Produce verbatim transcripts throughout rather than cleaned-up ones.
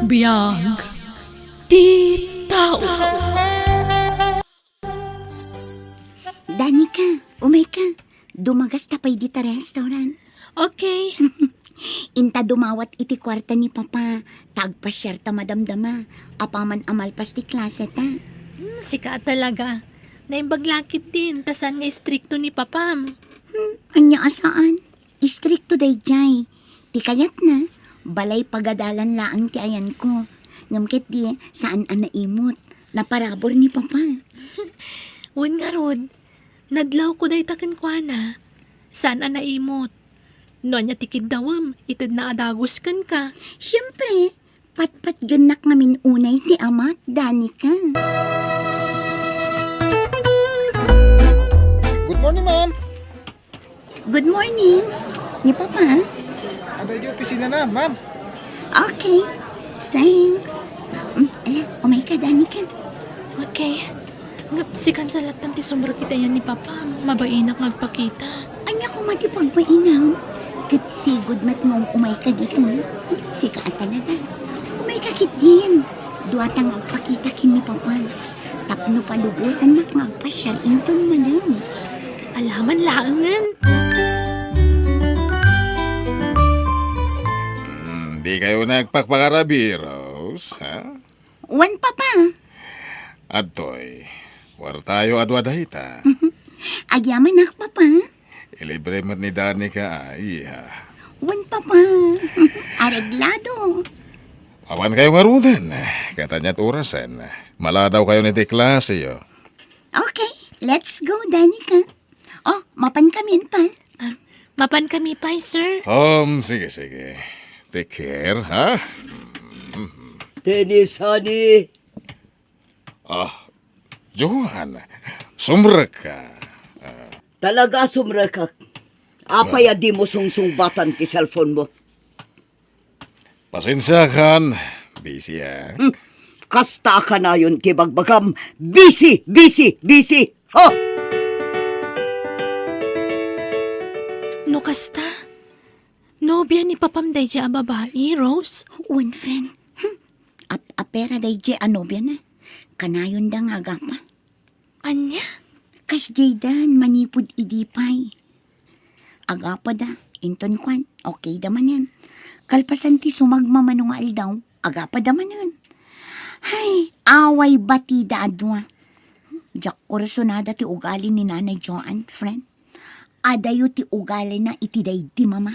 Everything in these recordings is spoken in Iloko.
Biag ti tao. Danica, umayka. Dumagasta pay dita restaurant. Okay. Inta dumawat iti kuarta ni Papa, ta agpasiarta madamdama, apaman a malpas ti klaseta. Hmm, sika talaga. Naimbag la ketdin, ta saan nga istrikto ni Papam. Hmm, ania a saan? Istrikto daydiay. Ti kayatna, balay pagadalan laeng ti ayanko. Ngem ketdi, saan a naimot. Naparabur ni Papa. Wen ngarud, nadlawko dayta kenkuana. Saan a naimot. No ania ti kiddawem, itedna a dagus kenka. Siempre, patpatgennak ngamin unay ti amak, Danica. Good morning, ma'am. Good morning. Ni Papa? Adu idiay opisina na, ma'am. Okay. Thanks. Mm, ala, umayka, Danica. Okay. Nga, sika sa lattan ti sumrek iti ayan ni Papa. Mabainak nga agpakita. Ania koma ti pagbainam? Ket sigud met nga um-umayka ditoy. Sika a talaga. Umayka ketdin. Duata nga agpakita ken ni Papa. Tapno palubosannak nga agpasiar inton malem. Alaman laengen. Hmm, di kayo nagpakpakarabi, Rose, ha? Wen, Papa. Adtoy, kuartayo adu a dayta. Agyamanak, Papa. Ilibre met ni Danica, a, iha. Wen, Papa. Areglado. Mapan kayo ngaruden, ket ania't orasen. Maladaw kayo iti klaseyo. Okay, let's go, Danica. Oh, mapan kami, Pa. Ah, mapan kami, Pa, sir. Um, sige, sige. Take care, ha? Tennis, honey. Ah, Johan, sumrek ka. Ah. Talaga, sumrekak. Apay a di mo sungsungbatan ti cellphone mo? Pasensiakan, busy, ah. Hmm. Kasta a kanayon ti bagbagam, busy, busy, busy. Ha? No kasta, nobia ni Papam daydiay a babai, Rose? Wen, friend. Hmm. Ap-, apera daydiay a nobiana. Kanayonda nga agapa. Ania? Kasdiaydan manipud idi pay. Agapada, inton kuan, okayda manen. Kalpasan ti sumagmamano nga aldaw, agapada manen. Hay, away batida a dua. Diak kursunada ti ugali ni Nanay Joan, friend. Adayo ti ugalina iti daydi mama.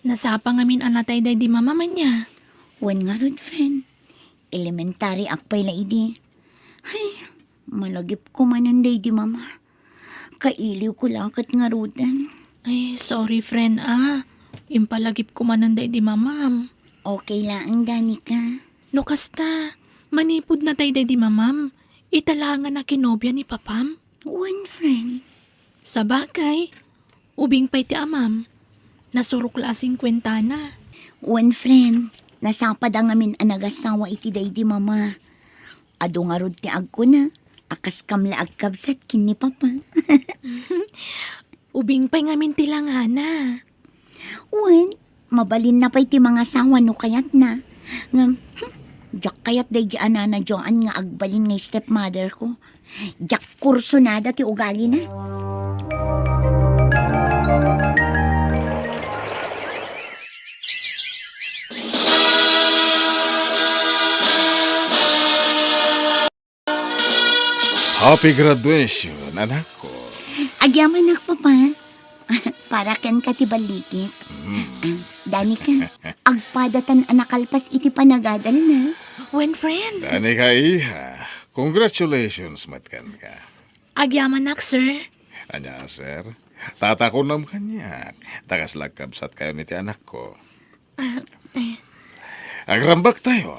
Nasapa ngamin a natay daydi mama, ania? Wen ngarud, friend. Elementary ak pay la idi. Ay, malagipko manen daydi mama. Kailiwko la ket ngaruden. Ay, sorry, friend, ah. Impalagipko manen daydi mamam. Okay laeng, Danica. No kasta, manipud natay daydi mamam, ita laeng a kinobia ni papam? Wen, friend. Sabagay, ubing pay ti amam. Nasurok la a singkuentana. Wen, friend, nasapada ngamin a nagasawa iti daydi mama. Adu ngarud ti agkuna a kaskam la agkabsat ken ni papa. Ubing pay ngamin ti langana. Wen, mabalinna pay ti mangasawa no kayatna. Ngem, hmm, diak kayat daydi a Nana Joan nga agbalin nga stepmother ko. Diak kursunada ti ugalina. Happy graduation, anakko. Agyamanak, Papa. Para kenka ti ballikek. Mm. Ah, Danica, agpadatan a nakalpas iti panagadalna. Wen, friend. Danica, iha. Congratulations met kenka. Agyamanak, sir. Ania, sir? Tatakunam kaniak. Ta kasla agkabsatkayon iti anakko. Ah, eh. Agrambaktayo.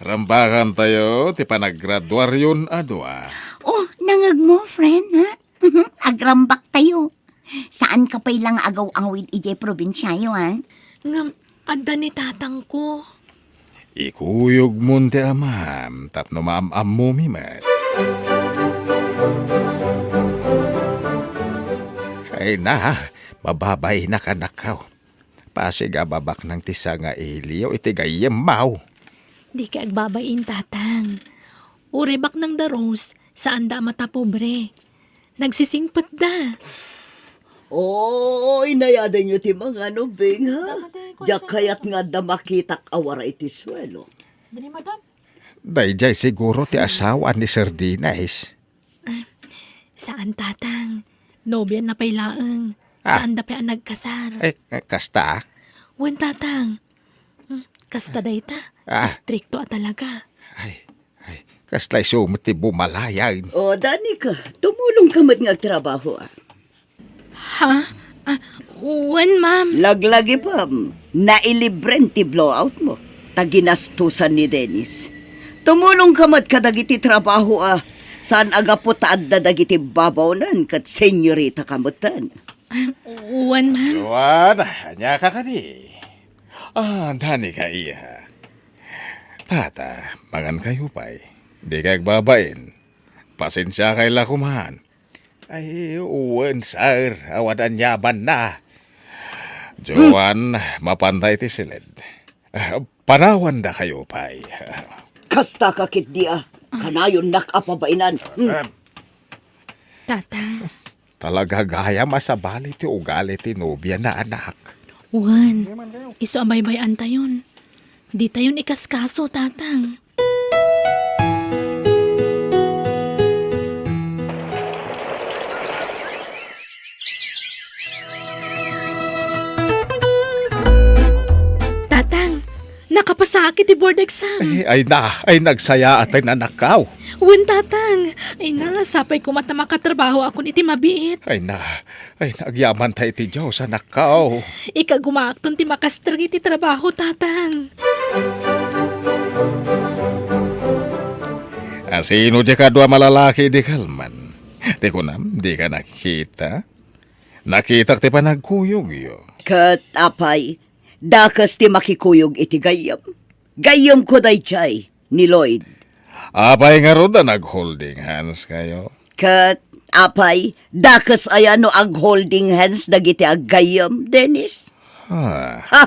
Rambakantayo ti panagraduaryon a dua. Oh, nangegmo, friend, ha? Agrambaktayo. Saanka pay la nga agaw-awid idiay probinsiayo, ha? Ngem, adda ni tatangko. Ikuyogmon ti amam tapno maam-ammomi met. Ay na, mababainak, anakko. Pasigababak nang ti sangailiyo iti gayyemmo. Dika agbabain, Tatang. Uray baknang da Rose, saanda a matapobre. Nagsisingpetda. Oo, inayadenyo ti mangan ubing, ha? Diak kayat nga adda makitak a waray ti suelo. Daydiay siguro ti asawa ni Sir Dennis. Saan, Tatang. Nobianna pay laeng. Ah. Saanda pay a nagkasar. Eh, eh, kasta, ah? Wen, Tatang. Hmm, kasta dayta. Ah. Istrikto a talaga. Ay, ay, kasta isu met ti bumalayan. O, Danica, tumulong ka met nga agtrabaho, ah. Ha? Ah, wen, ma'am. Laglagipem, nailibren ti blowout mo. Ta ginastusan ni Dennis. Tumulong ka met kadagiti trabaho a saan a gapu ta adda dagiti babawnen ket senyorita ka metten. Ah, wen, ma'am. Joan, ania ka kadi? Ah, Danica, iha. Tata, mangan kayo pay. Dika agbabain. Pasensiakay la koman. Ay, wen, sir. Awan aniamanna. Joan, mapanda iti siled. Ah, panawandakayo pay. Kasta ka ketdi a. Kanayonnak a pabainan. Hmm. Tatang. Talaga gayam a sabali ti ugali ti nobiana, anak. Wen, isu a baybay-antayon. Ditayon ikaskaso, Tatang. Tatang, nakapasaak iti board exam. Ay, ay na, ay nagsayaat ti anakko. Wen, Tatang. Ay na, sapay koma ta makatrabahoakon iti mabiit. Ay na, ay, agyamanta iti Dios, anakko. Ikagumaakton ti makastrek iti trabaho, Tatang. Asino diay kadua a malalaki idi kalman? Ti kunam, dika nakita? Nakitak ti panagkuyogyo. Ket apay, dakes ti makikuyog iti gayyem? Gayyemko daydiay. Ni Lloyd. Apay ngarud a nag-holding hands kayo? Ket, apay, dakes aya no ag-holding hands dagiti aggayyem, Dennis? Ah. Ha!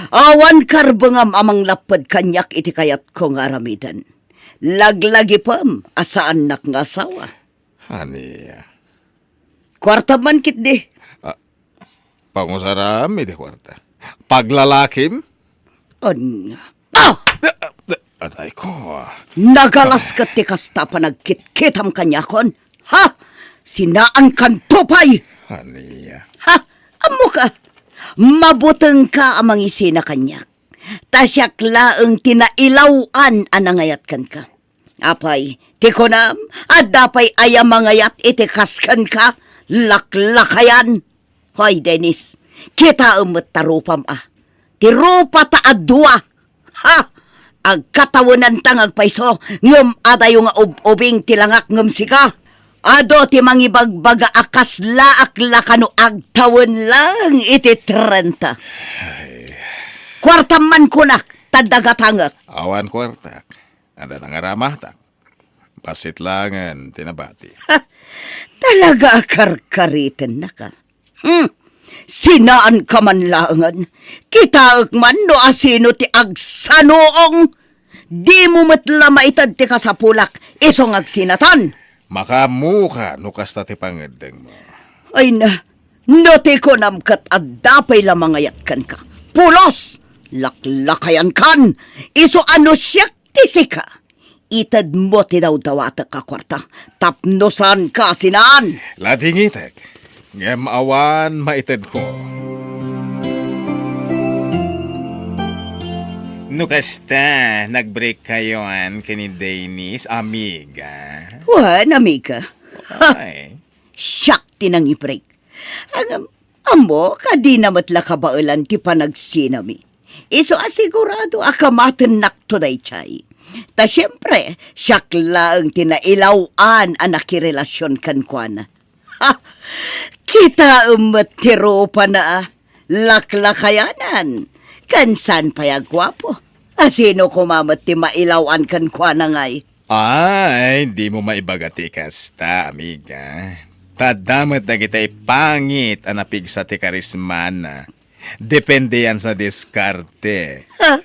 Awan karbengam a manglapped kaniak iti kayatko nga aramiden. Laglagipem a saannak nga asawa. Ania? Kuartam man ketdi. Ah, pangusaram iti kuarta. Paglalakim? Ania? Ah! Atay ko. Nagalas ket ti kasta panagkitkitam kaniakon. Ha? Sinaankanto pay! Ania? Ha? Ammoka? Mabutengka a mangisina kaniak. Ta siak laeng ti nailaw-an a nangayat kenka. Apay, ti kunam, adda pay aya mangayat iti kas kenka, laklakayan? Hoy, Dennis, kitaem met ta rupam a. Ti rupa ta a dua. Ha? Agkatawenanta nga agpayso, ngem adayo nga ub-ubing ti langak ngem sika. Adu ti mangibagbaga a kaslaak la kano agtawen laeng iti trenta. Ay. Kuartam man kunak, ta adda gatangek. Awan kuartak. Adda nangaramatak. Bassit laengen ti nabati. Talaga a karkaritennaka. Hmm. Sinaanka man laengen. Kitaek man no asino ti agsanuong. Dimo met la maited ti kasapulak isu nga agsinatan. Makaammoka no kasta ti pangeddengmo. Ay na, no ti kunam ket adda pay la mangayat kenka. Pulos! Laklakayankan! Isu a no siak ti sika. Itedmo ti dawdawatek a kuarta tapno saanka a sinaan. Ladingitek, ngem awan maitedko. No kasta, nag-break kayoan ken ni Dennis, amiga? Wen, amiga. Ay. Siak ti nangi-break. Ngem, ammo, kadina met la kabaelan ti panagsinami. Isu a sigurado a kamatennakto daydiay. Ta siempre, siak laeng ti nailaw-an a nakirelasion kenkuana. Ha! Kitaem met ti rupana a laklakayanan. Ken saan pay a guapo. Asino koma met ti mailaw-an kenkuana ngay? Ay, dimo maibaga ti kasta, amiga. Ta adda met dagiti pangit a napigsa ti karismana. Depende yan sa diskarte. Ha?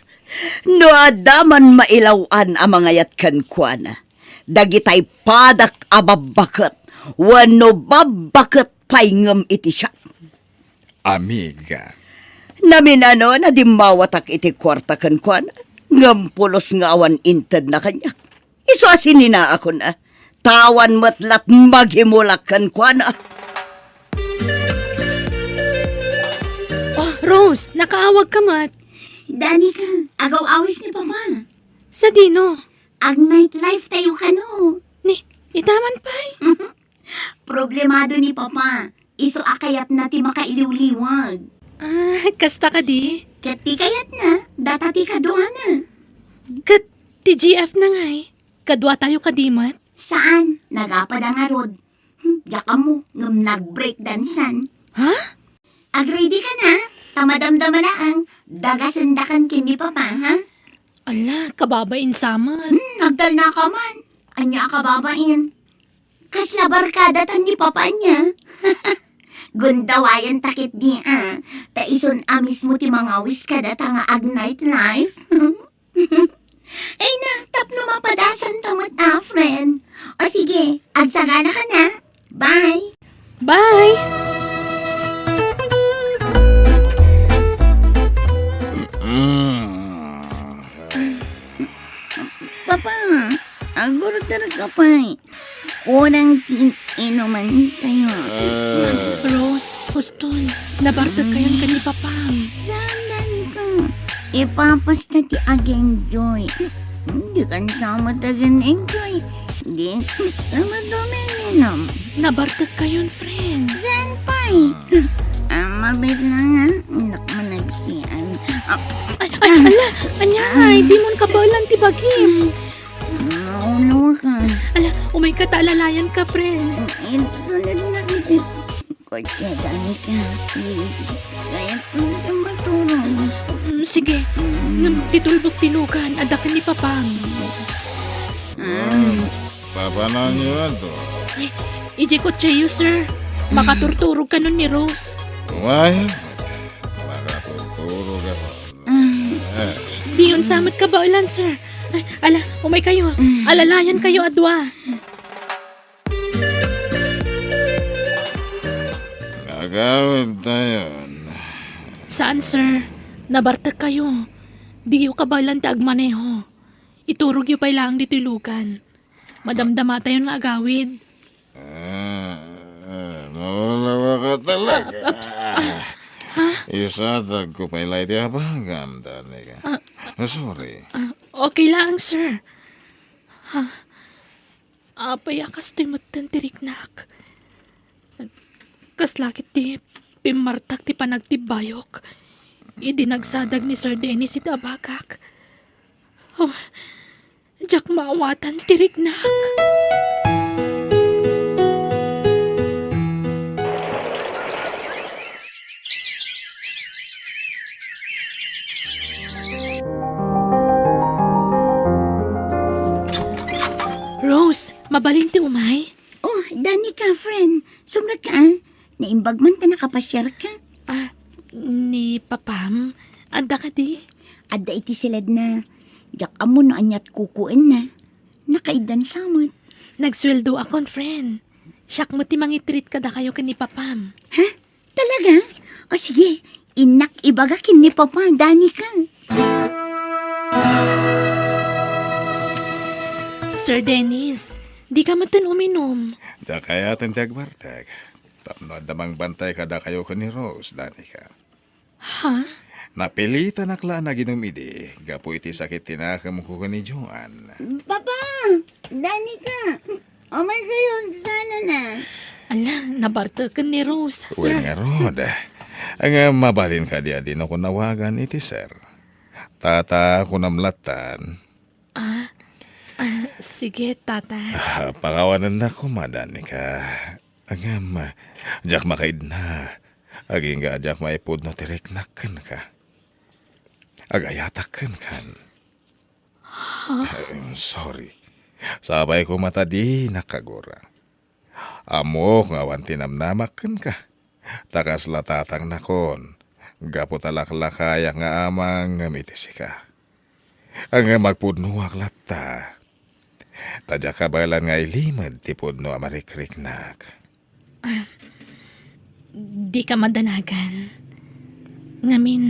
No adda man mailaw-an a mangayat kenkuana, dagitay padak a babbaket wenno babbaket pay ngem iti siak. Amiga. Naminanon a dimmawatak iti kuarta kenkuana, ngem pulos nga awan intedna kaniak. Isu a sininaakon a, ta awan met lat' magimulak kenkuana. Oh, Rose, nakaawag ka met. Danica, agaw-awis ni Papa. Sadino? Ag-night life tayo kano. Ni, ita man pay? Problemado ni Papa. Isu a kayatna ti makailiwliwag. Ah, kasta kadi? Ket ti kayatna, data ti kaduana. Ket ti G F na ngay, kaduatayo kadi met? Saan, nagapada ngarud. Hmm, diak ammo, ngem nag-breakdansan. Ha? Ag-ready ka na, ta madamdama laeng, dagasendakan ken ni Papa, ha? Ala, kababain sa met. Hmm, nagtalna ka man. Ania a kababain? Kasla barkada tan ni Papa ania? Gundawayan ta ketdi, a. Ta isun a mismo ti mangawis kadata nga ag-night life. Ay na, tapno mapadasan ta met, a, friend. O sige, agsagana ka na. Bye. Bye. Mm. Papa, agurder ka pay. Kurang ti inuman tayo. Ah. Rose, huston, nabartek kayon ken ni Papam. Saan, Danica? Ipapasta ti ag-enjoy. Dikan sa met ag-enjoy. Di, sama dominum. Nabartek kayon, friend. Saan pay? Ah, mabit lang, ha? Anak mo nagsian. Ah, Ay, ay, ala, ania, ay, di mo kabaelan ti bagim. Maulo ka. Ala, umay ka ta alalayan ka, friend. Ito lang na kita. Kotse, Danica, please. Kaya ko na maturog. Mm, sige. Mm. Ngem ti tulbek ti lugan, adda ken ni Papam. Mm. Papananyo ato? Ay, ijay kotseyo, sir. Makaturturog kanon ni Rose. Why? Makaturturog ako. Mm. Eh. Diyon sa met kabaelan, sir. Ay, ala, umay kayo. Mm. Alalayan kayo a dua. Agawid tayon. Saan, sir? Nabartek kayo. Diyo kabaelan ti agmaneho. Iturogyo pay laeng ditoy lugan. Madamdamatayon nga agawid. Ah, ah, maulawa ka talaga. Ah, ups, ah, ha? Isatagko pay la iti abagam, Danica. Ah. Sorry. Ah, okay laeng, sir. Ha? Apay a kastoy metten ti riknak? Kasla ket ti pimmartak ti panagtibbayok idi nagsadag ni Sir Dennis iti abagak. Oh, diak maawatan ti riknak. Rose, mabalin ti umay? Oh, Danica, friend. Sumrek ka, ah. Naimbag man ta nakapasiar ka. Ah, ni Papam, adda kadi? Adda iti siledna. Diak ammo no aniat kukuenna. Nakaiddan sa met. Nagsueldo akon, friend. Siak met ti mangi-treat kadakayo ken ni Papam. Ha? Talaga? O sige, innak ibaga ken ni Papa, Danica. Sir Dennis, di ka metten uminum. Diak ayaten ti agbartek. Tapno adda mangbantay kadakayo ken ni Rose, Danica. Ha? Napilitanak la a naginum idi, gapu iti sakit ti nakemko ken ni Joan. Papa! Danica! Umay kayo, agsana na. Ala, nabarteken ni Rose, sir. Wen ngarud. Nga mabalin kadi a dino ko nawagan iti sir. Tata, kunam lattan. Ah, ah, sige, tata. Ah, pakawanennak koma, Danica. Ngem, diak makaidna. Agingga a diak maipudno ti riknak kenka. Agayatak kenkan. Huh? Eh, sorry. Sapay koma ta dinak agura. Ammok nga awan ti namnamak kenka. Ta kasla tatangnak, gapu ta laklakayak nga amang ngem iti sika. Ngem agpudnoak latta. Ta diak kabaelan nga ilimed ti pudno a marikriknak. Dika madanagan. Ngamin,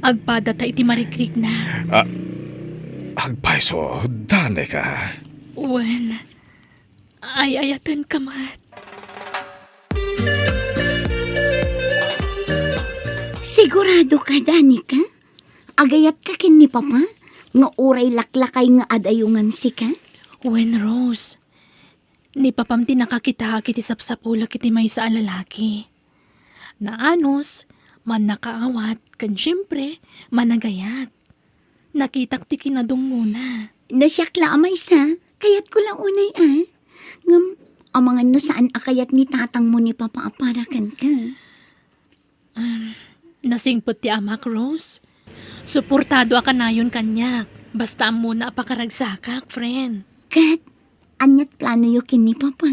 agpadata iti marikrikna. Ah, agpayso, Danica. Wen, ay-ayatenka met. Sigurado ka, Danica? Agayatka ken ni Papa nga uray laklakay nga adayongan sika? Wen, Rose, ni Papam ti nakakitaak iti sapsapulek iti maysa a lalaki. Naanus, mannakaawat, ken siempre, managayat. Nakitak ti kinadungngona. No siak la a maysa, kayatko la unay a. Ngem, amangan no saan a kayat ni tatangmo ni Papa a para kenka. Um, nasingpet ti amak, Rose. Suportado a kanayon kaniak. Basta ammona a pakaragsakak, friend. Ket, aniat planoyo ken ni Papa?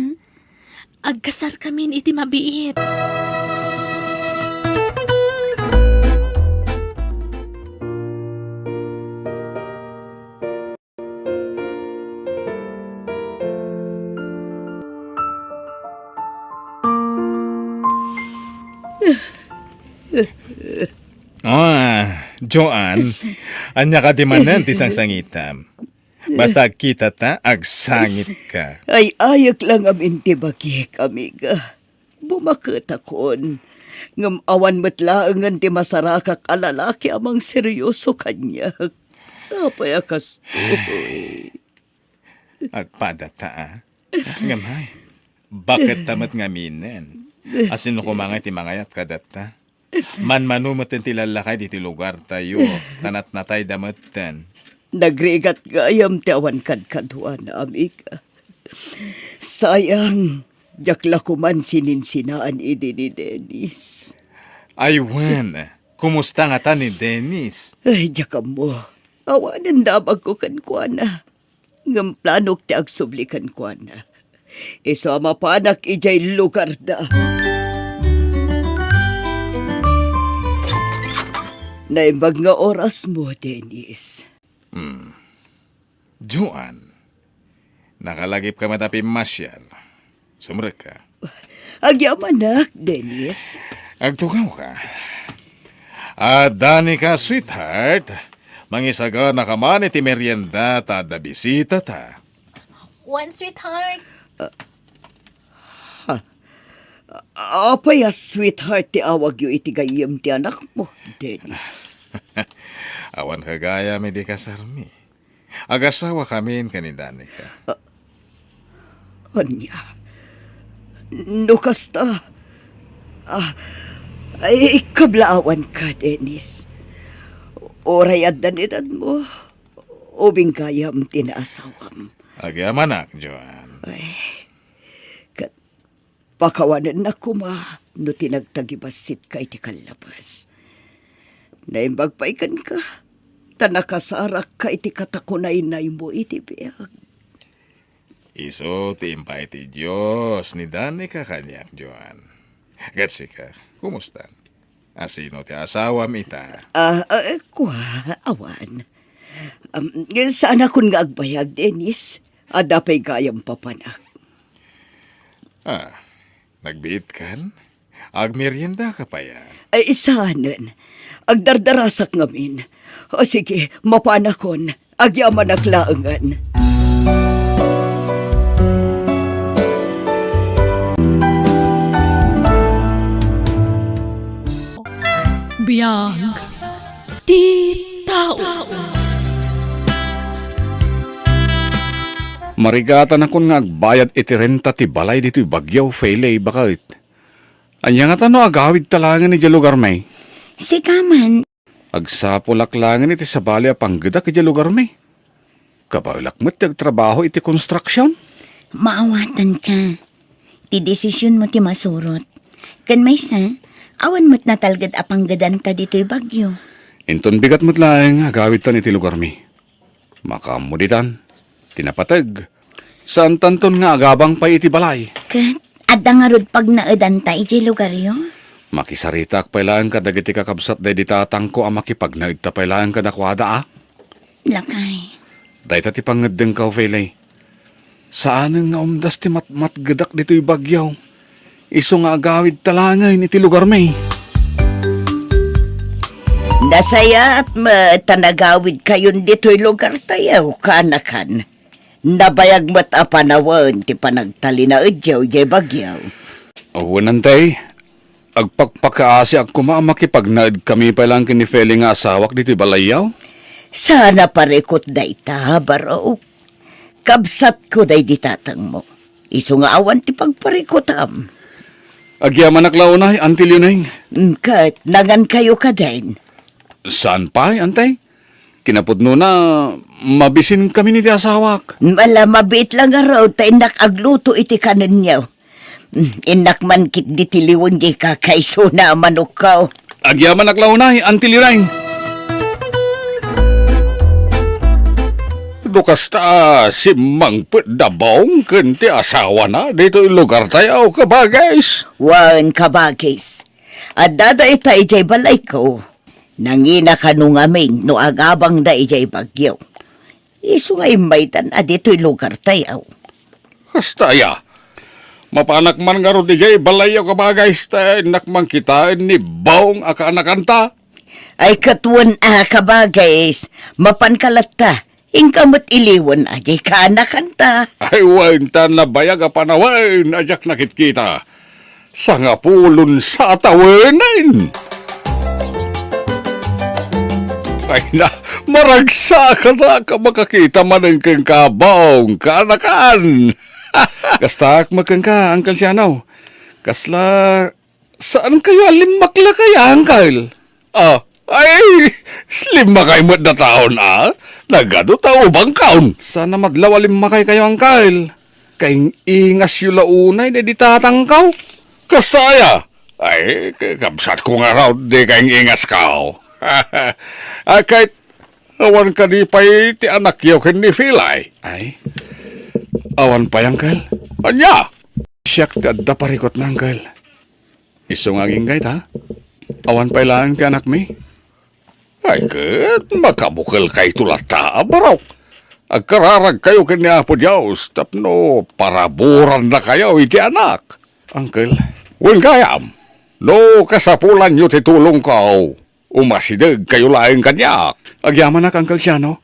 Agkasarkamin iti mabiit. Ah, Joan, ania kadi manen ti sangsangitam? Basta agkitata, agsangitka. Ay-ayek la ngamin ti bagik, amiga. Bumaketakon. Ngem awan met laengen ti masarakak a lalaki a mangseryoso kaniak. Apay a kastoy? Agpadata, a? Ngem ay, baketta met ngaminen? A, sino koma ngay ti mangayat kadatta? Manmano metten ti lallakay ditoy lugartayo, ta natnatayda metten. Nagrigat gayam ti awan kadkaduana, amiga. Sayang, diak la koman sininsinaan idi ni Dennis. Ay wen, kumusta ngata ni Dennis? Ay, diak ammo. Awanen damagko kenkuana. Ngem planok ti agsubli kenkuana. Isu a mapanak idiay lugarda. Naimbag nga orasmo, Dennis. Hmm. Joan, nakalagipka met a pimmasiar. Sumrekka. Agyamanak, Dennis. Agtugawka. A, Danica, sweetheart, mangisaganaka man iti merienda ta adda bisitata. Wen, sweetheart. Ha? Apay a sweetheart ti awagyo iti gayyem ti anakmo, Dennis? Awan kagayam idi kasarmi. Agasawakamin ken ni Danica. Ah, ania? No kasta, ah, ay, kablaawanka, Dennis. Uray addan edadmo, ubing gayam ti naasawam. Agyamanak, Joan. Ay, ket pakawanennak koma no ti nagtagibassitka iti kallabas. Naimbag pay kenka, ta nakasarakka iti katakunaynaymo iti biag. Isu ti impay ti Dios ni Danica kaniak, Joan. Ket sika, kumusta? A, sino ti asawam ita? Ah, ah, kua, awan. Um, saanakon nga agbayag, Dennis. Adda pay gayam papanak. Ah, nagbiitkan? Agmeriendaka pay a? Ay, saanen. Agdardarasak ngamin. O, sige, mapanakon. Agyamanak laengen. Biag ti tao. Marigatanakon nga agbayad iti renta ti balay ditoy Baguio, Fele, baket. Ania ngata no agawidta laengen idiay lugarmi? Sika man. Agsapulak laengen iti sabali a panggedak idiay lugarmi. Kabaelak met ti agtrabaho iti konstruksion. Maawatanka. Ti desisionmo ti masurot. Ken maysa, awan met natalged a panggedanta ditoy Baguio. Inton bigat met laeng agawidtan iti lugarmi. Makaammo ditan, ti napateg, saantanton nga agabang pay iti balay. Ket adda ngarud pagnaedanta idiay lugaryo? Makisaritaak pay laeng kadagiti kakabsat daydi tatangko a makipagnaedta pay laeng kadakuada a. lakay. Dayta ti pangngeddengko, Feli. Saanen nga umdas ti matmatgedak ditoy bagyo. Isu nga agawidta laengen iti lugarmi. Nasayaat met ta nagawidkayon ditoy lugartayo, kaanakan. Nabayag met a panawen ti panagtalinaedyo idiay bagyo. Wen, Antay, agpakpakaasiak koma a makipagnaedkami pay laeng ken ni Feli nga asawak ditoy balayyo. Saan a parikut dayta, Barok. Kabsatko daydi tatangmo. Isu nga awan ti pagparikutam. Agyamanak la unay, Auntie Leoning. Mm, ket, nangankayo kadin? Saan pay, Antay? Kinapudnona, mabisinkami iti asawak. Ala, mabiit la ngarud ta innak agluto iti kanenyo. Mm, innak man ketdi ti liwen diay kakaisuna a manokko. Agyamanak la unay, Auntie Leoning. No kasta, simmangpet da Bong ken ti asawana ditoy lugartayo, kabagis. Wen, kabagis. Adda dayta idiay balayko. Nangina kano ngamin no agabangda idiay bagyo. Isu nga immaydan a ditoy lugartayo. Kasta aya. Mapanak man ngarud idiay balayyo, kabagis, ta innak man kitaen ni Bong a kaanakanta. Ay, ket wen a, kabagis, mapanka latta. Inka met iliwen a diay kaanakanta. Ay, wen, ta nabayag a panawen a diak nakitkita. Sangapulon sa a tawenen. Ay na, maragsak a makakita manen kenka, Bong, kaanakan. Kastaak met kenka, Uncle Siano. Kasla, saankayo a limmakla kaya, Uncle? Ah, ay, limmakay met dataon, a? Nagadu ta ubangkaon. Saan a madlaw a limmakaykayo, Uncle. Kaing-ingasyo la unay daydi tatangko. Kasta aya? Ay, ka-, kabsatko ngarud, di kaing-ingasko. Ah, ket awan kadi pay ti anakyo ken ni Feli? Ay, awan pay, Uncle. Ania? Siak ti adda parikutna, Uncle. Isu nga agingga ita, awan pay laeng ti anakmi. Ay, ket makabukelkayto latta, Barok. Agkararagkayo ken ni Apo Dios tapno paraburannakayo iti anak. Uncle. Wen gayam, no kasapulanyo ti tulongko, umasidegkayo laeng kaniak. Agyamanak, Uncle Siano.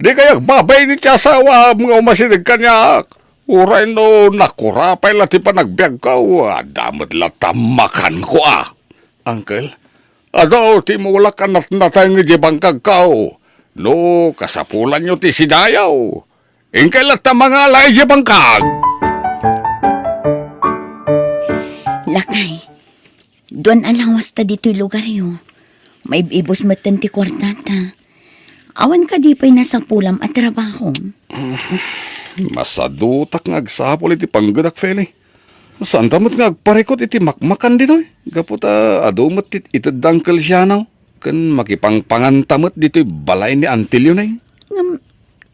Dikay agbabain iti asawam nga umasideg kaniak. Uray no nakurapay la ti panagbiagko, adda met latta makanko a. Uncle? Adu ti imulak a natnateng idiay bangkagko. No kasapulanyo ti sidayo, inkay latta mangala idiay bangkag. Lakay, duan a lawasta ditoy lugaryo. Maib-ibus metten ti kuartata. Awan kadi pay nasapulam a trabaho? Masadutak nga agsapul iti panggedak, Feli. Saanta met nga agparikut iti makmakan ditoy, gapu ta adu met ti ited da Uncle Siano, ken makipangpanganta met ditoy balay ni Auntie Leoning. Ngem,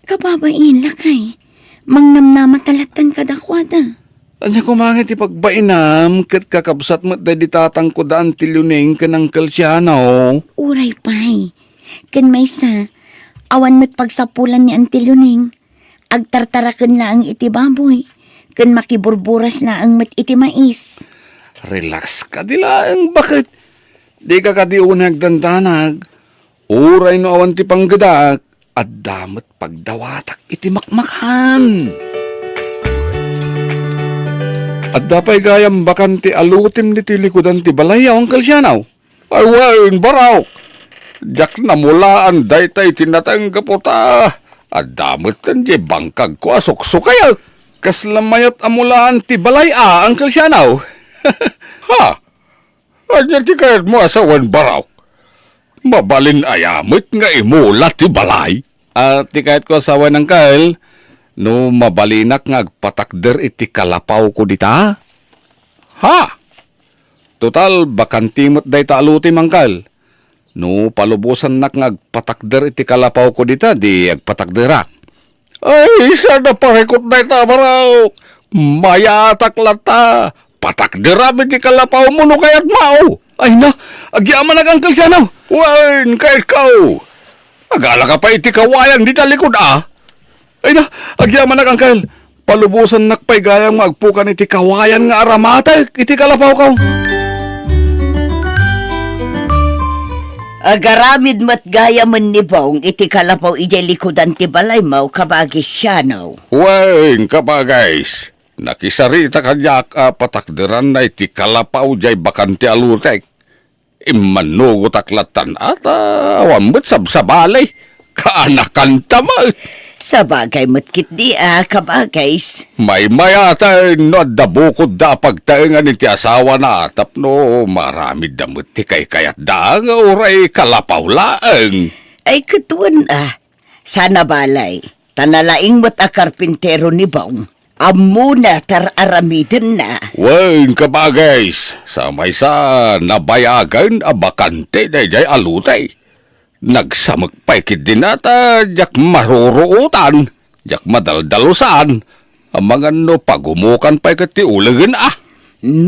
kababain, lakay, mangnamnama ta lattan kadakuada. Ania koma nga iti pagbainam ket kakabsat met daydi tatangko da Auntie Leoning ken Uncle Siano? Uray pay. Ken maysa, awan met pagsapulan ni Auntie Leoning. Agtartaraken laeng iti baboy, ken makiburburas laeng met iti mais. Relax kadi laeng, baket. Dika kadi unay agdandanag. Uray no awan ti panggedak, adda met pagdawatak iti makmakan. Adda pay gayam bakante a lutim ditoy likudan ti balay, Uncle Siano? Ay wen, Barok. Diak namulaan dayta iti nateng gapu ta adda metten diay bangkagko a suksukayek. Kasla mayat a mulaan ti balay a, Uncle Siano? Ha? Ania ti kayatmo a sawen, Barok? Mabalin aya met nga imula ti balay? A, ti kayatko a sawen, Uncle, no mabalinak nga agpatakder iti kalapawko dita? Ha? Total, bakante met dayta a lutim, Uncle. No palubosannak nga agpatakder iti kalapawko dita, di agpatakderak. Ay, saan a parikut dayta, Barok? Mayatak latta. Patakderam iti kalapawmo no kayatmo. Ay na, agyamanak, Uncle Siano. Wen, kayatko. Agalaka pay iti kawayan dita likud, a? Ay na, agyamanak, Angkel. Palubosannak pay gayam nga agpukan iti kawayan nga aramatek iti kalapawko. Agaramid met gayamen ni Bong iti kalapaw idiay likudan ti balaymo, kabagis Siano. Wen, kabagis. Nakisarita kaniak a patakderanna iti kalapaw diay bakante a lotek. Immannugotak lattan a ta awan met sabsabali. Kaanakanta met. Sabagay met ketdi a, kabagis. Maymayaten no adda bukodda a pagtaengan iti asawana tapno maaramidda met ti kaykayatda nga uray kalapaw laeng. Ay, ket wen a, sana balay, ta nalaing met a karpintero ni Bong. Ammona ti ar-aramidenna. Wen, kabagis, sa maysa nabayagen a bakante daydiay a lotek. Nagsamek pay ketdin a ta diak maruruotan, diak madaldalusan, amangan no pagumukan pay ket ti ulegen a.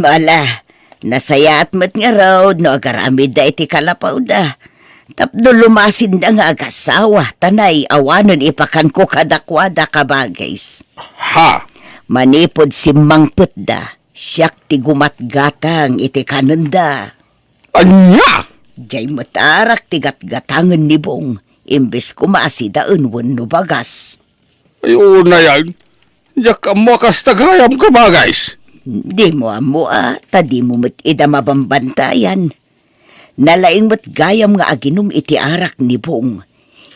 Ala, nasayaat met ngarud no agaramidda iti kalapawda. Tapno lumasinda nga agasawa, ta nay awanen ipakanko kadakuada, kabagis. Ha? Manipud simmangpetda, siak ti gumatgatang iti kanenda. Ania? Diay met arak ti gatgatangen ni Bong, imbes koma a sidaen wenno bagas. Ay, unayen. Diak ammo a kasta gayam, kabagis. Dimo ammo a, ta dimo met ida mabambantayan. Nalaing met gayam nga aginum iti arak ni Bong.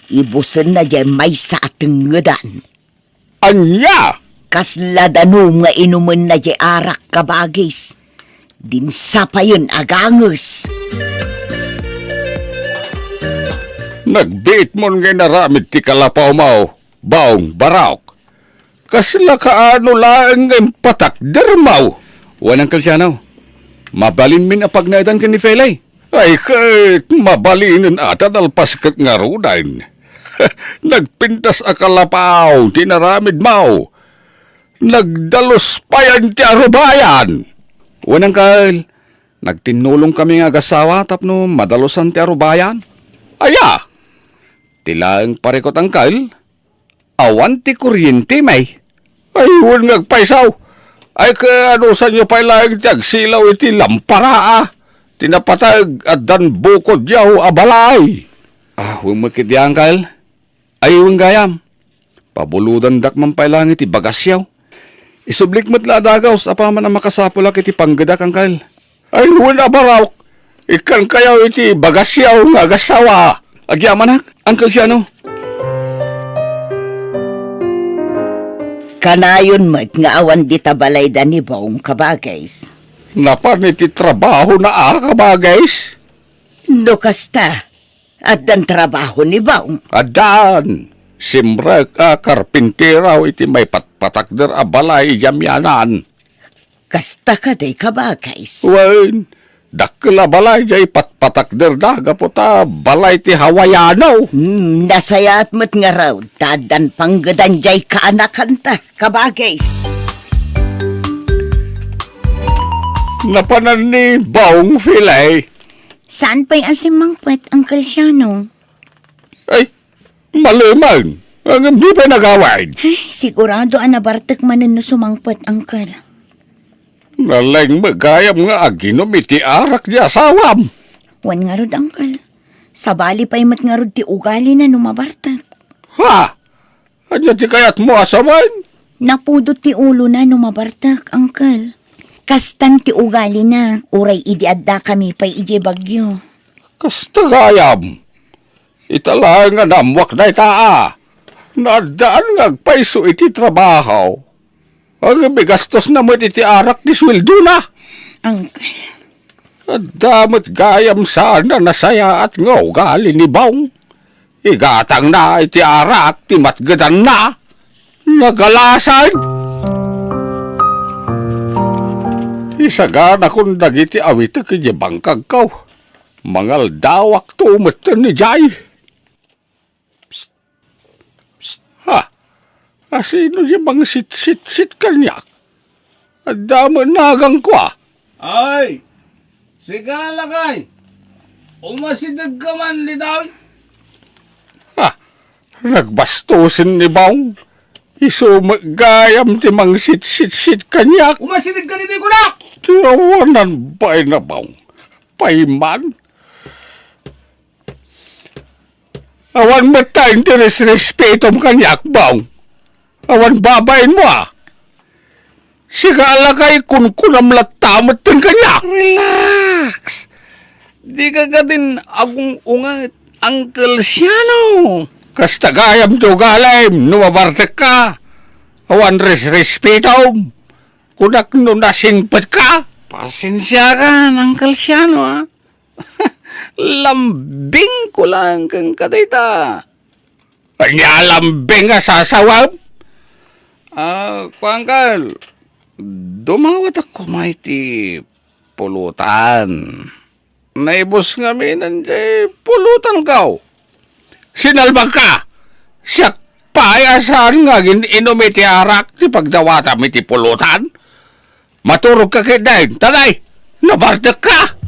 Ibusenna diay maysa a tengngedan. Ania? Kasla danum nga inumenna diay arak, kabagis. Dinsa payen aganges. Nagbiitmon nga inaramid ti kalapawmo, Bong, Barok. Kasla kaano laeng nga impatakdermo? Wen, Uncle Siano, mabalinmin a pagnaedan ken ni Felay. Ay, ket mabalinen a ta nalpas ket ngaruden. Nagpintas a kalapaw ti inaramidmo. Nagdalus payen ti arubayan. Wen, Uncle, nagtinnulongkami nga agasawa tapno madalusan ti arubayan. Aya, ti laeng parikut, Uncle, awan ti kuryente, may. Ay, wen nga agpayso. Ay, kaano sanyo pay laeng ti agsilaw iti lampara, a? Ti napateg, addan bukodyo a balay. Ah, wen met ketdi, Uncle. Ay, wen gayam. Pabulodandak man pay laeng iti bagasyo. Isublik met la a dagaus apaman a makasapulak iti panggedak, Uncle. Ay, wen a, Barok, ikkankayo iti bagasyo nga agasawa. Agyamanak, Uncle Siano. Kanayon met nga awan dita balayda ni Bong, kabagis. Napan iti trabahona a, kabagis? No kasta, addan trabaho ni Bong? Addan. Simrek a karpintero iti maipatpatakder a balay idiay amianan. Kasta kadi, kabagis? Wen, dakkel a balay diay patpatakderda gapu ta balay ti Hawaiano. Hmm, nasayaat met ngarud ta addan panggedan diay kaanakanta, kabagis. Napanan ni Bong, Felay. Saan pay a simmangpet, Uncle Siano? Ay, maleman. Ngem di pay nagawid. Ay, sigurado a nabartek manen no sumangpet, Uncle. Nalaing met gayam nga aginum iti arak ti asawam. Wen ngarud, Uncle. Sabali pay met ngarud ti ugalina no mabartek. Ha? Ania ti kayatmo a sawen? Napudot ti ulona no mabartek, Uncle. Kastan ti ugalina, uray idi addakami pay idiay Baguio. Kasta gayam. Ita laeng nga naammuak dayta a. Naaddaan nga agpayso iti trabaho. Ngem igastosna met iti arak ti sueldona. Uncle. Adda met gayam saan a nasayaat nga ugali ni Bong. Igatangna iti arak ti matgedanna. Nagalasan. Isaganakon dagiti awitek idiay bangkagko. Mangaldawakto metten idiay. Psst! Psst! Ha? Asino diay mangsitsitsit kaniak? Adda met naganko a. Ay! Sika, lakay! Umasidegka man ditoy? Nagbastosen ni Bong. Isu met gayam ti mangsitsitsit kaniak. Umasideg ka ditoy kunak! Ti awanan bain a Bong. Payman. Awan met ta ti resrespetom kaniak, Bong. Awan babainmo, a. Sika a lakay, kunkunam latta metten kaniak. Relax. Dika kadin agung-unget, Uncle Siano. Kasta gayam ti ugalim no mabartekka. Awan resrespetom. Kunak no nasingpetka. Pasensiakan, Uncle Siano, a. Lambingko laeng kenka dayta. Ania lambing a sasawem? A, kuan, Uncle, dumawatak koma iti pulutan. Naibus ngamin diay pulutanko. Sinalbagka! Siak pay a saan nga agin-inum iti arak ti pagdawatam iti pulutan? Maturogka ketdin, ta nay, nabartekka!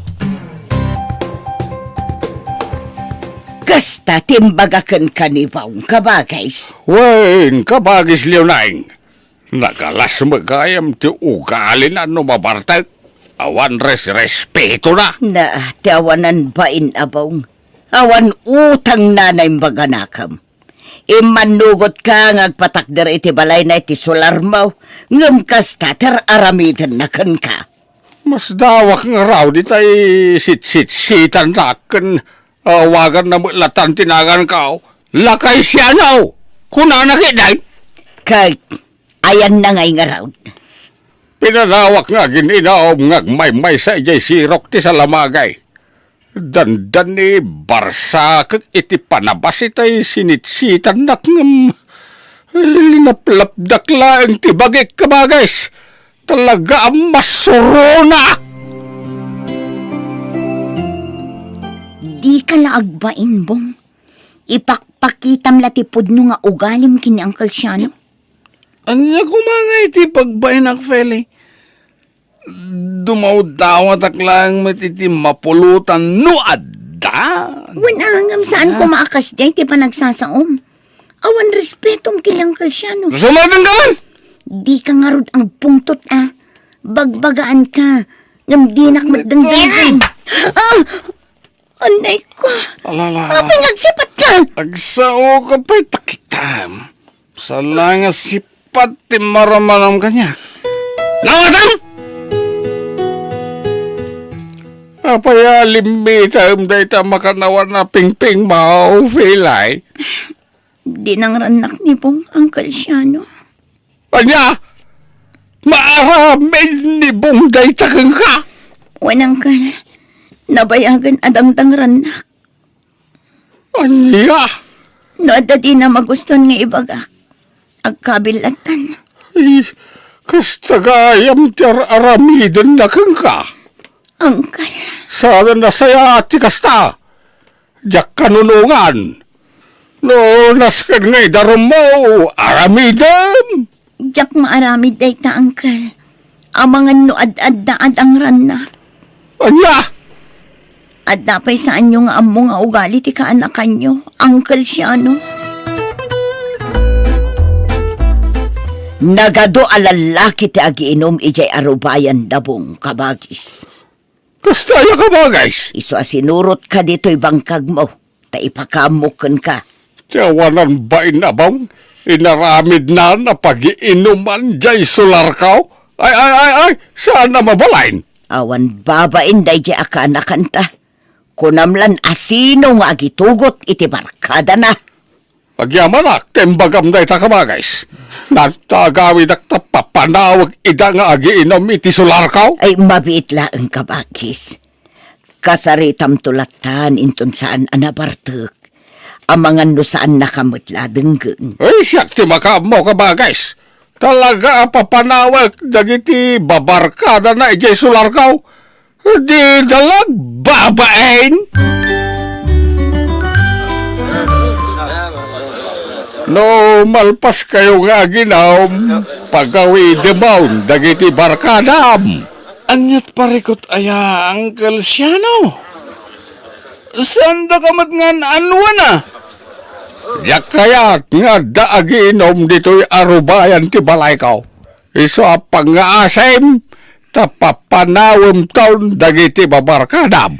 Kasta ti imbaga kenka ni Bong, kabagis. Wen, kabagis Leonine, nagalas met gayam ti ugalina no mabartek. Awan resrespetona. Na, ti awanan bain a Bong. Awan utangna naimbaganakem. Immannugotka nga agpatakder iti balayna iti solarmo, ngem kasta ti ar-aramidenna kenka. Masdawak ngarud itay sitsitsitannak ken awaganna met latta ti naganko. Lakay Siano! Kunana ketdin? Ket ayanna ngay ngarud? Pinanawak nga agin-inum nga agmaymaysa idiay sirok ti salamagay. Dandani, barsakek iti panabas itay sinitsitannak ngem linaplapdak laeng ti bagik, kabagis. Talaga a masuronak! Dika la agbain, Bong. Ipakpakitam la ti pudno nga ugalim ken ni Uncle Siano. Ania koma ngay ti pagbainak, Feli? Dumawdawatak laeng met iti mapulutan no adda. Wen, a, ngem saan koma a kasdiay ti panagsasaom. Awan respetom ken ni Uncle Siano. Sumaten ka man! Dika ngarud agpungtot, a. Bagbagaanka, ngem dinak met dengdenggen. A! Anay ko. Alala. Apay nga agsipatka? Agsaoka pay ta kitam. Saan la nga sipat ti maramanam kaniak. Nawatam! Apay a limmitaem dayta makannawan a pingpingmo, Felay? Dinangrannak ni Bong, Uncle Siano. Ania? Maaramid ni Bong dayta kenka? Wen, Uncle. Nabayagen a dangdangrannak. Ania? No adda dina magustuan nga ibagak, agkabil lattan. Ay, kasta gayam ti ar-aramidenna kenka. Uncle. Saan a nasayaat ti kasta. Diak kanunongan. No nasken nga idarummo, aramidem. Diak maaramid dayta, Uncle. Amangan no ad-adda a dangrannak. Ania? Adda pay saanyo nga ammo nga ugali ti kaanakanyo, Uncle Siano. Nagadu a lallaki ti agiinum idiay arubayan da Bong, kabagis. Kasta aya, kabagis? Isu a sinurotka ditoy bangkagmo, ta ipakaammok kenka. Ti awanan bain a Bong, inaramidna a pagiinuman diay solarko. Ay, ay, ay, ay, saan a mabalin? Awan babain daydiay a kaanakanta. Kunam lan a sino nga agitugot iti barkadana. Agyamanak ta imbagam dayta, kabagis. Nagtagawidak ta papanawek ida nga agiinum iti solarko. Ay, mabiit laeng, kabagis. Kasaritamto lattan inton saan a nabartek. Amangan no saannaka met la denggen. Ay, siak ti makaammo, kabagis. Talaga a papanawek dagiti babarkadana idiay solarko. Dida la agbabain. No malpaskayo nga aginum, pagawidemon dagiti barkadam. Aniat parikut aya, Uncle Siano? Saandaka met nga an-annuana? Diak kayat nga adda agiinum ditoy arubayan ti balayko. Isu a pangngaasim, ta papanawemton dagiti babarkadam.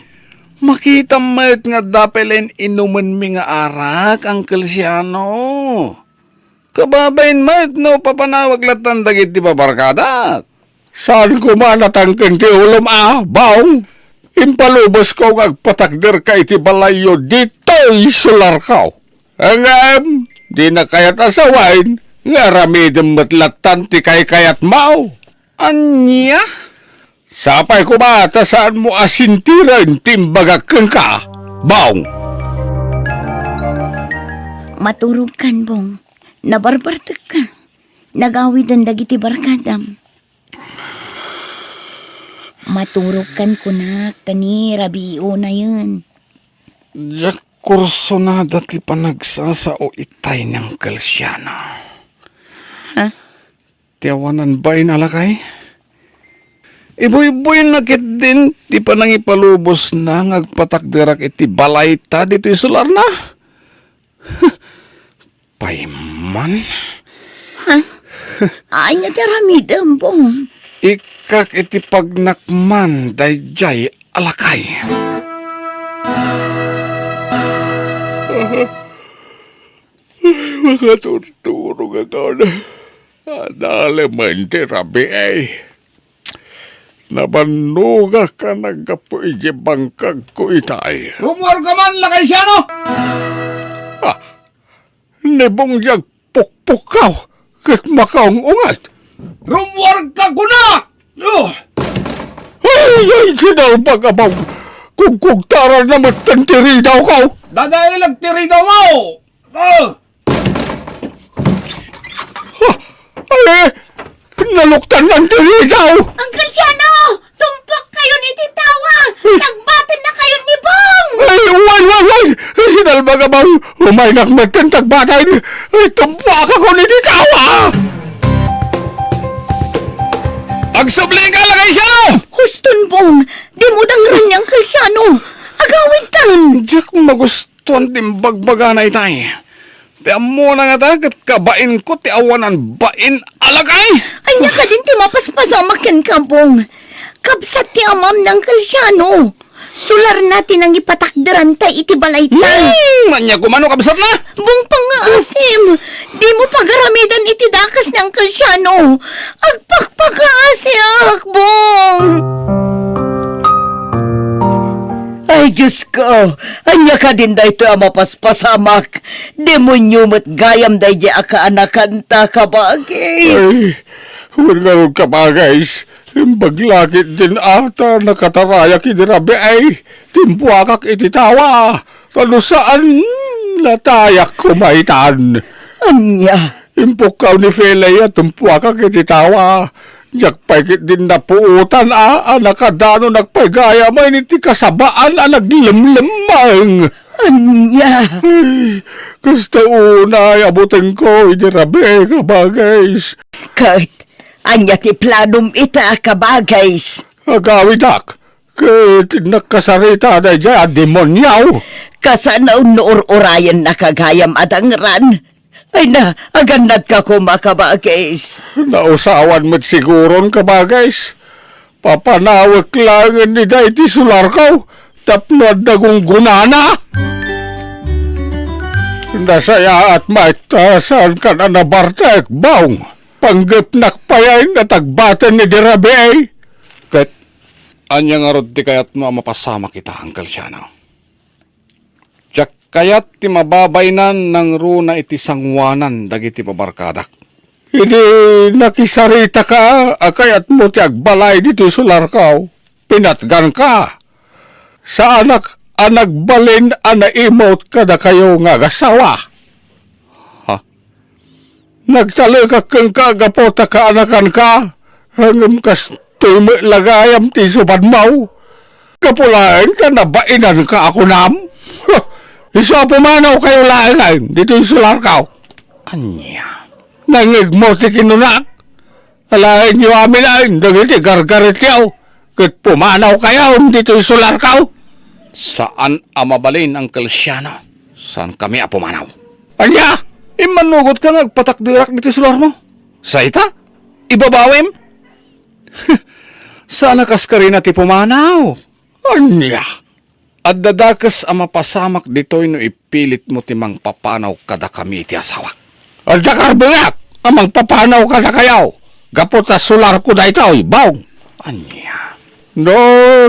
Makitam met nga adda pay laeng inumenmi nga arak, Uncle Siano. Kababain met no papanawek lattan dagiti babarkadak. Saan koma natangken ti ulom a, Bong. Impalubosko nga agpatakderka iti balayyo ditoy sularko. Ngem, dina kayat a sawen nga aramidem met lattan ti kaykayatmo. Ania? Sapay koma ta saanmo a sintiren ti imbagak kenka, Bong. Maturogkan, Bong. Nabarbartekka. Nagawiden dagiti barkadam. Maturogkan kunak, ta ni rabii unayen. Diak kursonada ti panagsasao itay ni Uncle Siano. Ha? Ti awanan bain a lakay? Ibuyboyna ketdin ti panangipalubosna nga agpatakderak iti balayta ditoy sularna. Pay man. Ha? Ania ti aramidem, Bong? Ikkak iti pagnakman daydiay a lakay. Ay, makaturturong aton. Adalemen ti rabii. Nabannogak a naggapu iti bangkagko itay. Rummuarka man, Lakay Siano! Ah, ni Bong diay agpukpukkaw ket makaung-unget. Rummuarka kuna! Oh! Ay, ay, sinalbag a Bong! Kugkugtaranna metten ti ridawko! Dadaelag ti ridawmo! Oh! Ah! Ay! Naluktannan ti ridaw! Uncle Siano! Tumpokkayon iti tawa! Tagbatennakayon ni Bong! Ay, wen, wen, wen! Sinalbag a Bong! Umaynak metten tagbaten! Ay, tumpuakakon iti tawa! Agsublika, Lakay Siano! Huston, Bong! Dimo dangran ni Uncle Siano! Agawidkan! Diak magustuan ti imbagbagana itay. Ti ammona ngata ket kabainko ti awanan bain a lakay. Ania kadin ti mapaspasamak kenka, Bong? Kabsat ti amam ni Uncle Siano. Sularna ti nangipatakderanta iti balayta. Hmm, ania koma no kabsatna? Bong, pangngaasim. Dimo pagaramiden iti dakes ni Uncle Siano. Agpakpakaasiak, Bong. Ay, Diosko, ania kadin daytoy a mapaspasamak? Demonio met gayam daydiay a kaanakanta, kabagis. Ay, wen ngarud, kabagis, imbag la ketdin a ta nakatarayak idi rabii, timpuakak iti tawa, ta no saan, natayak koma itan. Ania? Impukkaw ni Felay a tumpuakak iti tawa. Diak pay ketdin napuotan a, a nakadanonak pay gayamen iti kasabaan a naglemlemmeng. Ania? Ay, kasta unay a butengko idi rabii, kabagis. Ket ania ti planom ita, kabagis? Agawidak, ket nakasarita daydiay a demonio. Kasano no ur-urayennaka gayam a dangran? Ay na, agannadka koma, kabagis. Nausawan met siguron, kabagis. Papanawek laengen ida iti sularko tapno adda gunggonana. Nasayaat met ta saankan a nabartek, Bong. Panggepnak pay a tagbaten idi rabii. Ket ania ngarud ti kayatmo a mapasamak ita, Uncle Siano? Diak kayat ti mababainan nangruna iti sangoanan dagiti babarkadak. Idi nakisaritaka a kayatmo ti agbalay ditoy sularko, pinatganka. Saanak a nagbalin a naimut kadakayo nga agasawa. Ha? Nagtalekak kenka gapu ta kaanakanka, ngem kastoy met la gayam ti isupadmo. Gapu laeng ta nabainanka a kunam. Isu a pumanawkayo laengen ditoy sularko. Ania? Nangngegmo ti kinunak? Alaenyo amin dagiti gargaretyo, ket pumanawkayo ditoy sularko. Saan a mabalin, Uncle Siano. Saankami a pumanaw. Ania? Immannugotka nga agpatakderak ditoy solarmo? Sa ita? Ibabawim? Saan a kaskarina ti pumanaw? Ania? Adda dakes a mapasamak ditoy no ipilitmo ti mangpapanaw kadakami iti asawak. Adda karbuyak a mangpapanaw kadakayo gapu ta solarko daytoy, Bong. Ania? No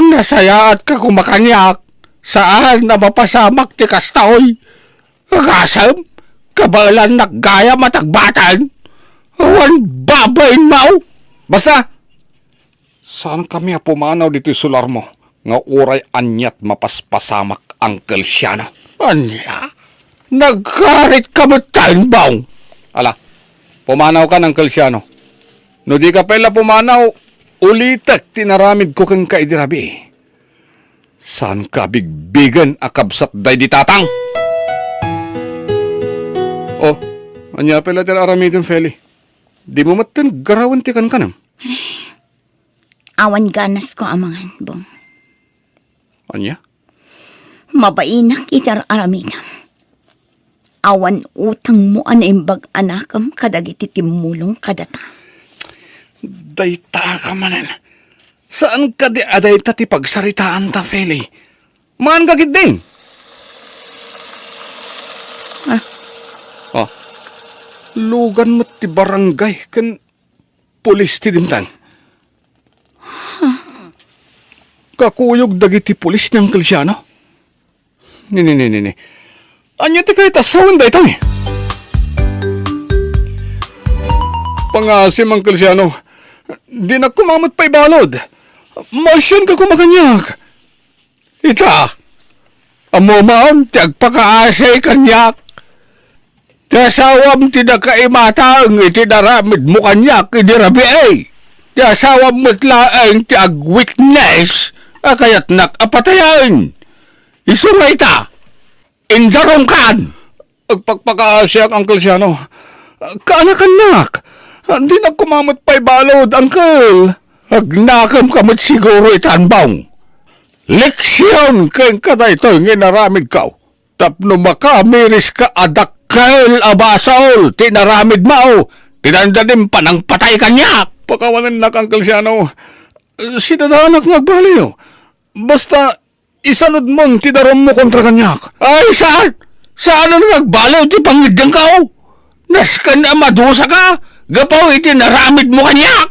nasayaatka koma kaniak, saan a mapasamak ti kastoy. Agasem, kabaelannak gayam a tagbaten. Awan babain mao. Basta, saankami a pumanaw ditoy solarmo nga uray aniat mapaspasamak, Uncle Siano. Ania? Nagkaritka metten, Bong. Ala, pumanawkan, Uncle Siano. No dika pay la pumanaw, ulitek ti inaramidko kenka idi rabii. Saanka a bigbigen a kabsat daydi tatang? Oh, ania pay la ti aramidem, Feli? Dimo metten garawen ti kankanem? Awan ganasko a mangan, Bong. Ania? Mabainak iti ar-aramidem. Awan utangmo a naimbag a nakem kadagiti timmulong kadata. Dayta ka manen. Saan kadi a dayta ti pagsaritaanta, Feli? Maanka ketdin? Ah. Oh. Lugan met ti barangay ken pulis ti dimteng. Kakuyog dagiti pulis ni Uncle Siano. Ni, ni, ni, ni, ni. Ania ti kayat a sawen daytoy? Pangasim, Uncle Siano. Dinak koma met pay balud. Maasianka koma kaniak. Ita, ammom ti agpakaasi kaniak. Ti asawam ti nakaimatang iti naramidmo kaniak idi rabii. Ti asawam met laeng ti agwitness a kayatnak a patayen. Isu nga ita, indarumkan. Agpakpakaasiak, Uncle Siano. Kaanakannak. Dinak koma met pay balud, Uncle. Agnakem ka met siguro itan, Bong. Leksion kenka daytoy nga inaramidko. Tapno makamiriska a dakkel a basol ti inaramidmo, ti dandanim panangpatay kaniak. Pakawanennak, Uncle Siano. Sidadanak nga agbaliw. Basta, isanudmon ti darummo kontra kaniak. Ay, saan? Saan nga agbaliw ti pangngeddengko? Nasken a madusaka gapu iti naramidmo kaniak.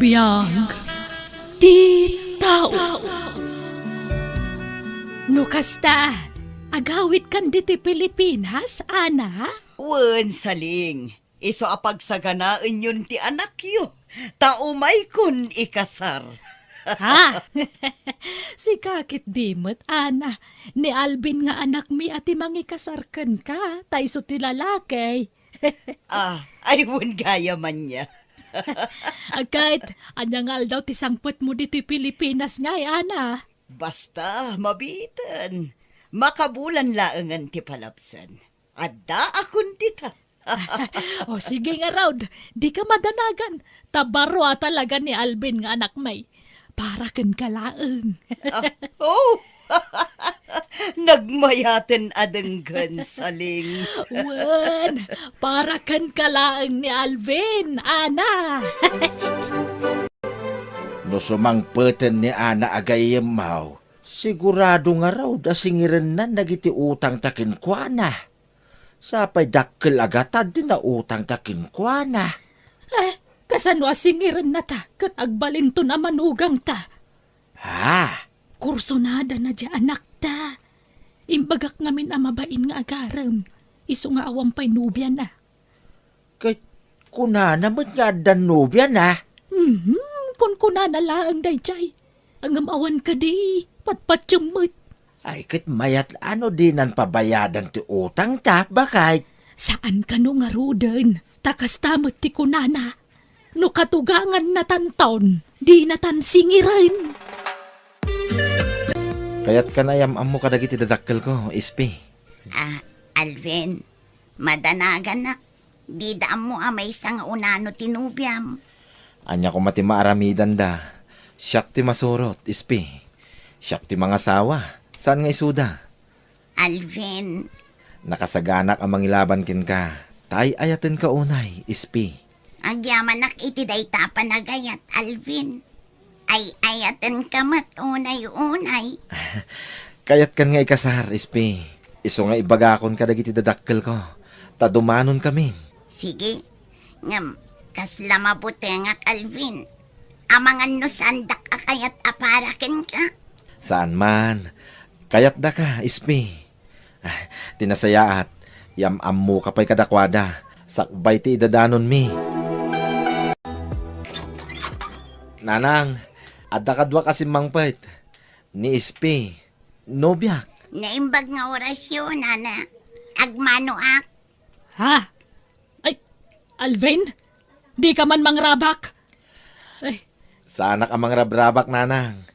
Biag ti tao. No kasta, agawidkan ditoy Pilipinas, Ana? Wen, Saling. Isu a pagsaganaenyon ti anakyo, ta umaykon ikasar. Ha? Sika ketdi met, Ana. Ni Alvin nga anakmi a ti mangikasar kenka, ta isu ti lalaki. Ah, ay, wen gayam ania. Ket, ania nga aldaw ti sangpetmo ditoy Pilipinas ngay, Ana? Basta, mabiten. Makabulan laengen ti palabsen. Addaakon dita. O, sige ngarud, dika madanagan. Ta baro a talaga ni Alvin nga anakmi. Para kenka laeng. Ah, oh! Nagmayaten a denggen, Saling. Wen, para kenka laeng ni Alvin, Ana. No sumangpeten ni Ana a gayyemmo, sigurado ngarud a singirennan dagiti utangta kenkuana. Sapay dakkel a gatad ti nautangta kenkuana. Eh, kasano a singirennata ket agbalinton a manugangta? Ha? Kursonadana diay anakta. Imbagak ngamin a mabain nga agarem, isu nga awan pay nobiana. Ket kunana met nga addan nobiana? Mhm, kunkunana laeng daydiay. Ngem awan kadi, patpatiem met. Ay, ket mayat a no dinan pabayadan ti utangta, baket. Saan kano ngaruden, ta kasta met ti kunana. No katugangannatan ton, dinatan singiren. Kayatkan a yam-ammo kadagiti dadakkelko, Ispi. Ah, Alvin, madanaganak. Dida ammo a maysa nga unano ti nobiam. Ania koma ti maaramidanda? Siak ti masurot, Ispi. Siak ti mangasawa. Saan nga isuda? Alvin. Nakasaganak a mangilaban kenka. Ta ay-ayatenka unay, Ispi. Agyamanak iti dayta a panagayat, Alvin. Ay-ayatenka met unay-unay. Kayatkan nga ikasar, Ispi. Isu nga ibagakon kadagiti dadakkelko. Ta dumanonkamin. Sige. Ngem, kasla mabutengak, Alvin. Amangan no saandak a kayat a para kenka. Saan man. Kayatdaka, Ispi. Ah, ti nasayaat, iam-ammoka pay kadakuada, sakbay ti idadanonmi. Nanang, adda kaduak a simmangpet. Ni Ispi, nobiak. Naimbag nga orasyo, nana. Agmanoak. Ha? Ay, Alvin? Di ka man mangrabak? Ay. Saanak a mangrabrabak, nanang.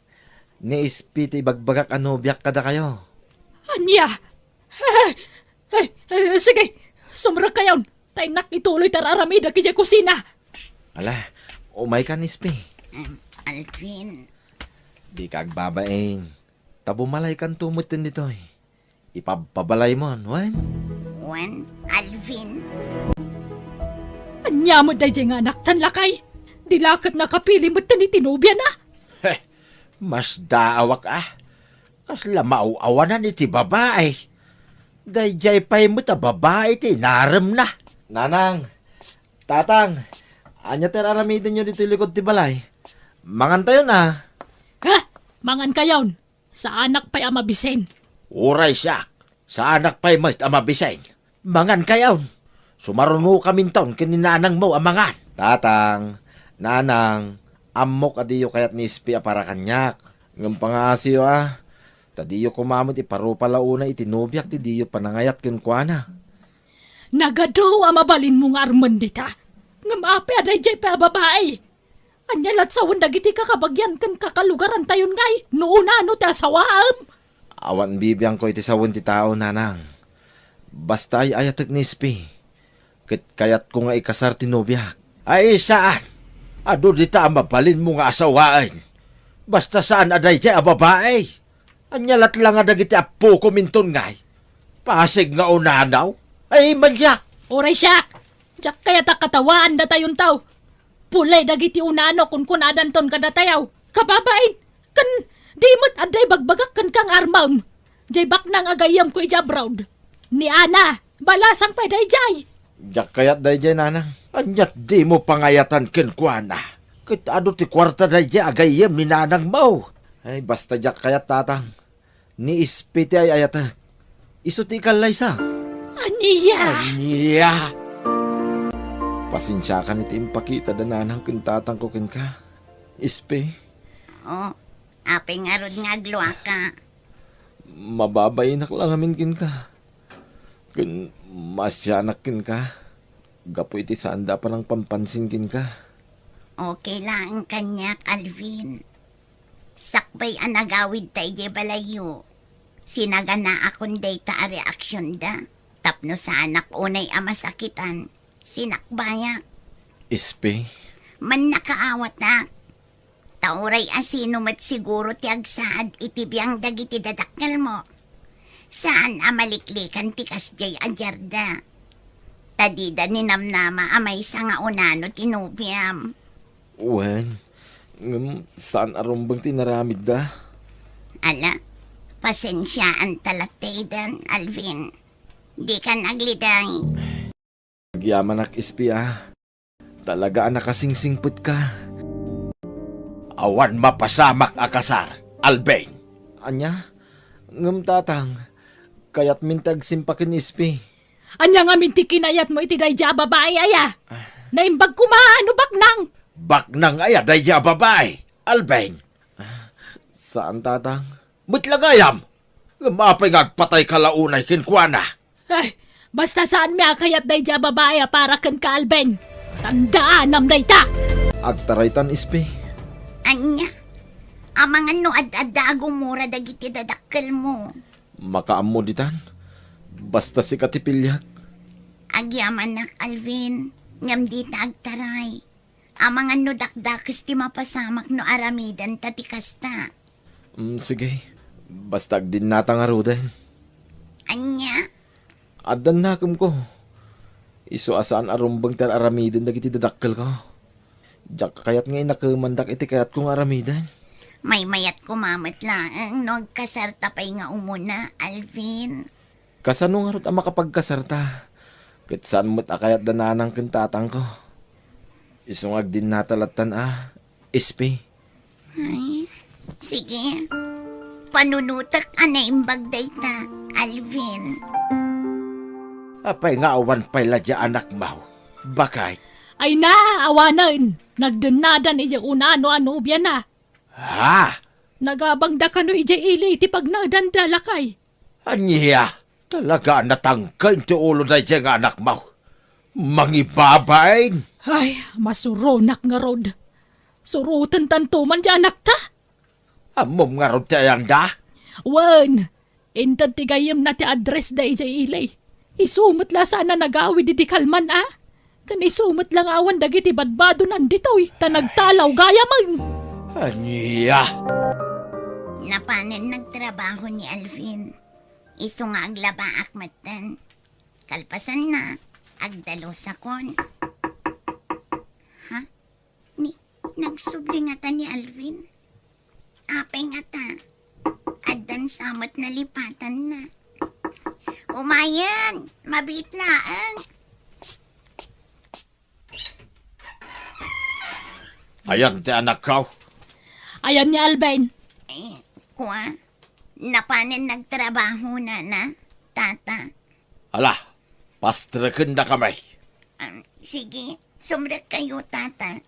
Ni Ispi ti ibagbagak a nobiak kadakayo. Ania? Ay, ay, ay, sige, sumrekkayon. Ta innak ituloy ti ar-aramidak idiay kusina. Ala, umayka, Ispi. Em, Alvin. Dika agbabain. Ta bumalaykanto metten ditoy. Ipabpabalaymon, wen? Wen, Alvin. Ania met daydiay nga anaktan, lakay? Di la ket nakapili metten iti nobiana? Heh, masdaawak a. Kasla maaw-awanan iti babai. Daydiay pay met a babai ti inaremna. Nanang, Tatang, ania ti ar-aramidenyo ditoy likod ti balay? Mangantayon a. Ha? Mangankayon? Saanak pay a mabisen. Uray siak, saanak pay met a mabisen. Mangankayon. Sumarunokaminton ken ni nanangmo a mangan. Tatang, nanang, ammok a diyo kayat ni Ispi a para kaniak. Ngem pangaasiyo a, ta diyo koma met iparupa la unay iti nobiak ti diyo panangayat kenkuana. Nagadu a mabalinmo nga armen dita. Ngem apay a daydiay pay a babai? Ania lat sawen dagiti kakabagian ken kakalugarantayon ngay no unano ti asawaem? Awan bibiangko iti sawen ti tao, nanang. Basta ay-ayatek ni Ispi, ket kayatko nga ikasar ti nobiak. Ay, saan! Adu dita a mabalinmo nga asawaen. Basta saan a daydiay a babai. Ania lat la nga dagiti appokom inton ngay? Pasig nga unanaw? Ay, maniak! Uray siak! Diak kayat a katawaan datayonto. Pulay dagiti unano kunkunadanton kadatayo. Kababain, ken di met adda ibagbagak kenka nga armem. Diay baknang a gayyemko idiay abroad. Ni Ana, balasang pay daydiay. Diak kayat daydiay, nanang. Aniat dimo pangayatan kenkuana? Ket adu ti kuarta daydiay a gayyem ni nanangmo. Ay, basta diak kayat, tatang. Ni Ispi ti ay-ayatek. Isu ti ikallaysak. Ania? Ania? Pasensiakan iti impakita da nanang ken tatangko kenka, Ispi. Oh, apay ngarud nga agluaka? Mababainak la ngamin kenka. Ken maasianak kenka. Gapu iti saanda a panangpampansin kenka. Okay laeng kaniak, Alvin. Sakbay a nagawidta idiay balayyo, sinaganaakon dayta a reaksionda tapno saanak unay a masakitan, sinakbayak. Ispi? Mannakaawatak. Ta uray a sino met siguro ti agsaad iti biang dagiti dadakkelmo. Saan a maliklikan ti kasdiay a diarda. Ta dida ninamnama a maysa nga unano ti nobiam. Wen, ngem saan a rumbeng ti inaramidda. Ala, pasensiaanta lattayden, Alvin. Dikan agliday. Agyamanak, Ispi, a. Talaga a nakasingsingpetka. Awan mapasamak a kasar, Alvin. Ania? Ngem, tatang, kayatmin ti agsimpa ken Ispi. Ania ngamin ti kinayatmo iti daydiay a babai, aya? Naimbag koma no baknang. Baknang aya daydiay a babai, Alvin? Saan, tatang. Met la gayam. Ngem apay nga agpatayka la unay kenkuana? Ay, basta saanmi a kayat daydiay a babai a para kenka, Alvin. Tandaanam dayta! Agtaraytan, Ispi. Ania? Amangan no ad-adda a gumura dagiti dadakkelmo. Makaammo ditan. Basta sika ti piliak. Agyamanak, Alvin. Ngem dita agtaray. Amangan no dakdakes ti mapasamak no aramidenta ti kasta. Mm, sige. Basta agdinnata ngaruden. Ania? Addan nakemko. Isu a saan a rumbeng ti aramiden dagiti dadakkelko. Diak kayat nga inakemandak iti kayatko nga aramiden. Maymayat koma met laeng no agkasarta pay nga umuna, Alvin. Kasano ngarud a makapagkasarta? Ket saan met a kayat da nanang ken tatangko. Isu nga agdinnata lattan a, Espe. Ay, sige. Panunotek a naimbag dayta, Alvin. Apay nga awan pay la dia anakmo? Bakit? Ay na, awanen. Nagdennadan idiay una no a nobiana. Ha? Nagabangda kano idiay ili iti pagnaedanda, lakay. Ania? Talaga a natangken ti ulo daydiay nga anakmo. Mangibabain! Ay, masuronak ngarud. Surotentanto man ti anakta. Ammom ngarud ti ayanda? Wen, inted ti gayyemna ti address da idiay ili. Isu met la saan a nagawid idi kalman a. Ken isu met la nga awan dagiti badbadonan ditoy ta nagtalaw gayamen. Ania? Napanen nagtrabaho ni Alvin. Isu nga aglabaak metten. Kalpasanna, agdalusakon. Ha? Ni, nagsubli ngata ni Alvin? Apay ngata, addan sa met nalipatanna. Umayen, mabiit laeng. Ayan ti anakko. Ayan ni Alvin. Eh, kua, napanen nagtrabaho, nana, tata. Ala, pastrekendakami. Um, sige, sumrekkayo, tata.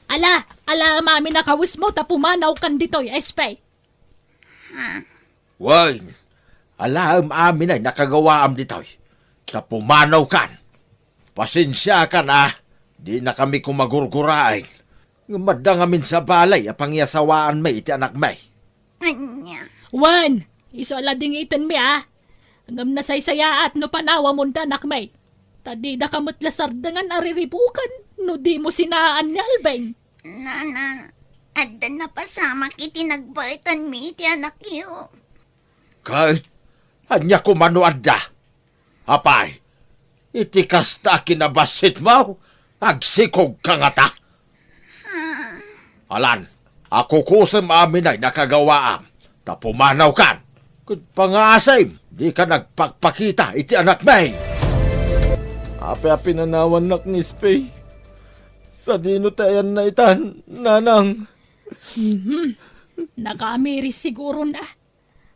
Ala, ala, amin a kawesmo ta pumanawkan ditoy, Espe. Ha? Wen, alaem amin a nakagawaam ditoy, ta pumanawkan. Pasensiakan a, dinakami koma gurguraen. Ngem adda ngamin sa balay a pangiasawaanmi iti anakmi. Ania? Wen, isu a ladingitenmi a. Ngem nasaysayaat no panawamon ti anakmi. Ta didaka met la sardengan a riribukan no dimo sinaan ni Alvin. Nana, adda napasamak iti nagbaetanmi iti anakyo. Ket ania koma no adda? Apay, iti kasta a kinabassitmo, agsikogka ngata. Alan, akukusem amin a nakagawaam, ta pumanawkan. Ket pangaasim, dika nagpakpakita iti anakmi. Apay a pinanawannak ni Espey? Sadino ti ayanna itan, nanang? Mhm. Nakaamiris siguro na.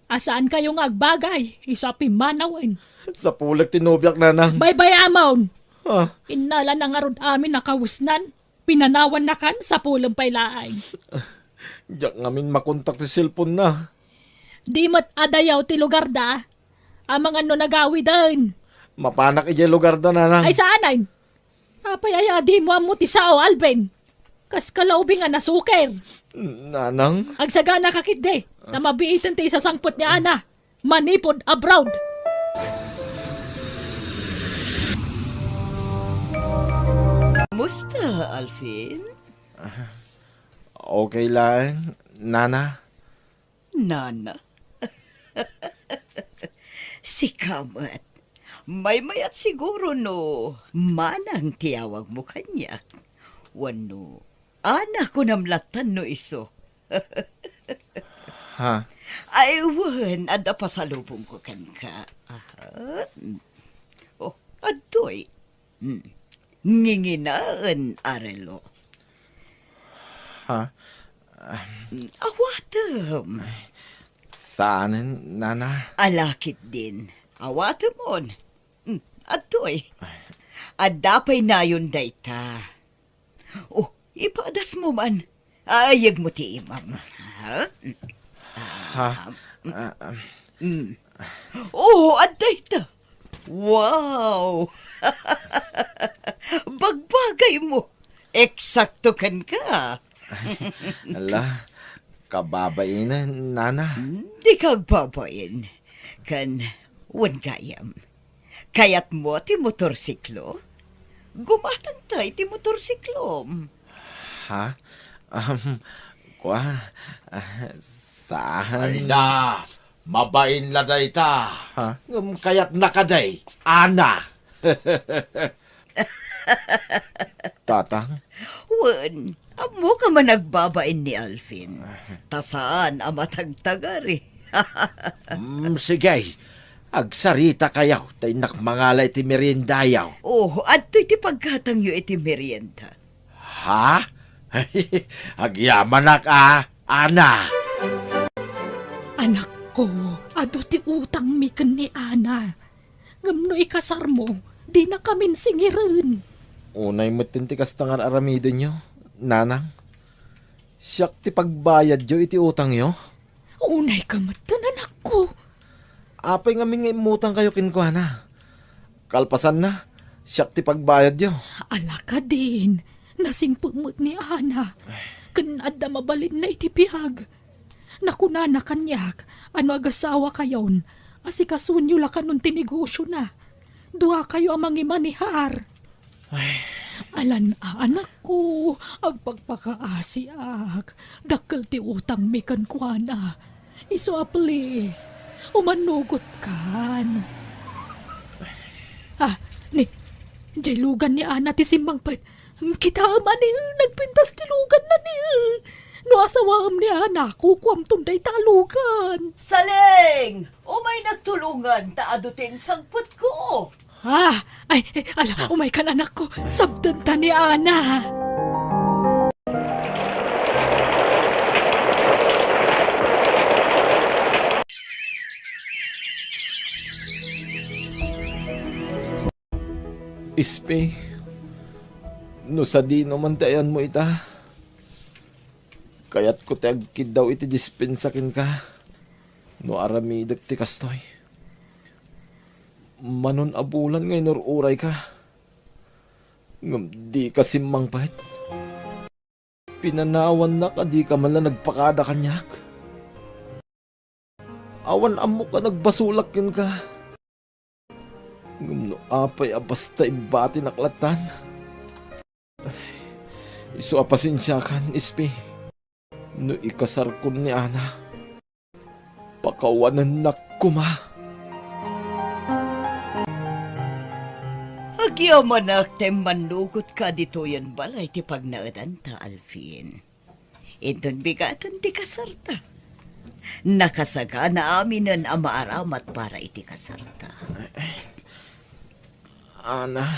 A saankayo nga agbagay, isu a pimmanawen. Sapulek ti nobiak, nanang. Baybay-amon! Ah. Innala na ngarud amin a kawesnan. Pinanawannakan, sapulem pay laeng. Diak ngamin makontak ti cellphone na. Di met adayaw ti lugarda. Amangan no nagawiden. Mapanak idiay lugarda, nanang. Ay, saanen? Apay aya a dimo ammo ti sao, Alvin? Kas kalaubing a nasuker. Nanang? Agsaganaka ketdi, ta mabiiten ti isasangpet ni Ana manipud abroad. Kumusta, Alvin? Okay laeng, Nana. Nana? Sika met. Maymayat siguro no manang ti awagmo kaniak. Wenno, Ana, kunam lattan no isu. Ha? Ay, wen, adda pasalubongko kenka. Aha. Oh, adtoy. Hmm. Nginginaen a relo. Ha? Hmm, awatem. Saanen, Nana? Ala ketdin. Awatemon. Hmm, adtoy. Adda pay nayon dayta. Oh, ipadasmo man. Ayegmo ti imam. Ha? Ha? Ah, ah. Mm. Oh, adda ita. Wow! Bagbagaymo. Eksakto kenka. Ala, kababainen, Nana. Hmm, dika agbabain. Ken, wen gayam. Kayatmo ti motorsiklo? Gumatangta iti motorsiklom. Ha? Um, kua, ah, saan? Ay na, mabain la dayta. Ha? Ngem kayatna kadi, Ana. Tatang? Wen, ammoka man a babain ni Alvin. Ta saan a matagtagari. Mm, sige. Agsaritakayo, ta innak mangala iti meriendayo. Oh, adtoy ti paggatangyo iti merienda. Ha? Agyamanak a, Ana. Anakko, adu ti utangmi ken ni Ana. Ngem no ikasarmo, dinakamin singiren. Unay metten ti kasta nga ar-aramidenyo, nanang. Siak ti pagbayadyo iti utangyo. Unayka metten, anakko. Apay ngamin nga immutangkayo kenkuana? Kalpasanna, siak ti pagbayadyo. Ala kadin, nasingpet met ni Ana. Ken adda mabalinna iti biag. Nakunana kaniak a no agasawakayon, asikasonyo la kanon ti negosiona. Duakayo a mangimanehar. Ay. Alan a, anakko, agpakpakaasiak. Dakkel ti utangmi kenkuana. Isu a, please, umannugotkan. Ah, ni, jay lugan ni Ana ti simmangpet. Kitaem a ni, nagpintas ti luganna ni. No asawaem ni Ana, kukuamton dayta a lugan. Saleng! Umaynak tulongan ta adu ti insangpetko. Ah, ay, ay, ala, umaykan, anakko. Sabdenta ni Ana. Ispi, no sadino man ti ayanmo ita, kayatko ti agkiddaw iti dispensa kenka no aramidek ti kastoy. Manon a bulan nga inur-urayka, ngem dika simmangpet. Pinanawannak a dika man la nagpakada kaniak. Awan ammok a nagbasolak kenka. Ngem no apay a basta imbatinak lattan, isu a pasensiakan, Ispi. No ikasarkon ni Ana, pakawanennak koma. Agyamanak ta immannugotka ditoyen balay ti pagnaedanta, Alvin. Inton bigaten ti kasarta, nakasagana aminen a maaramat para iti kasarta. Ana.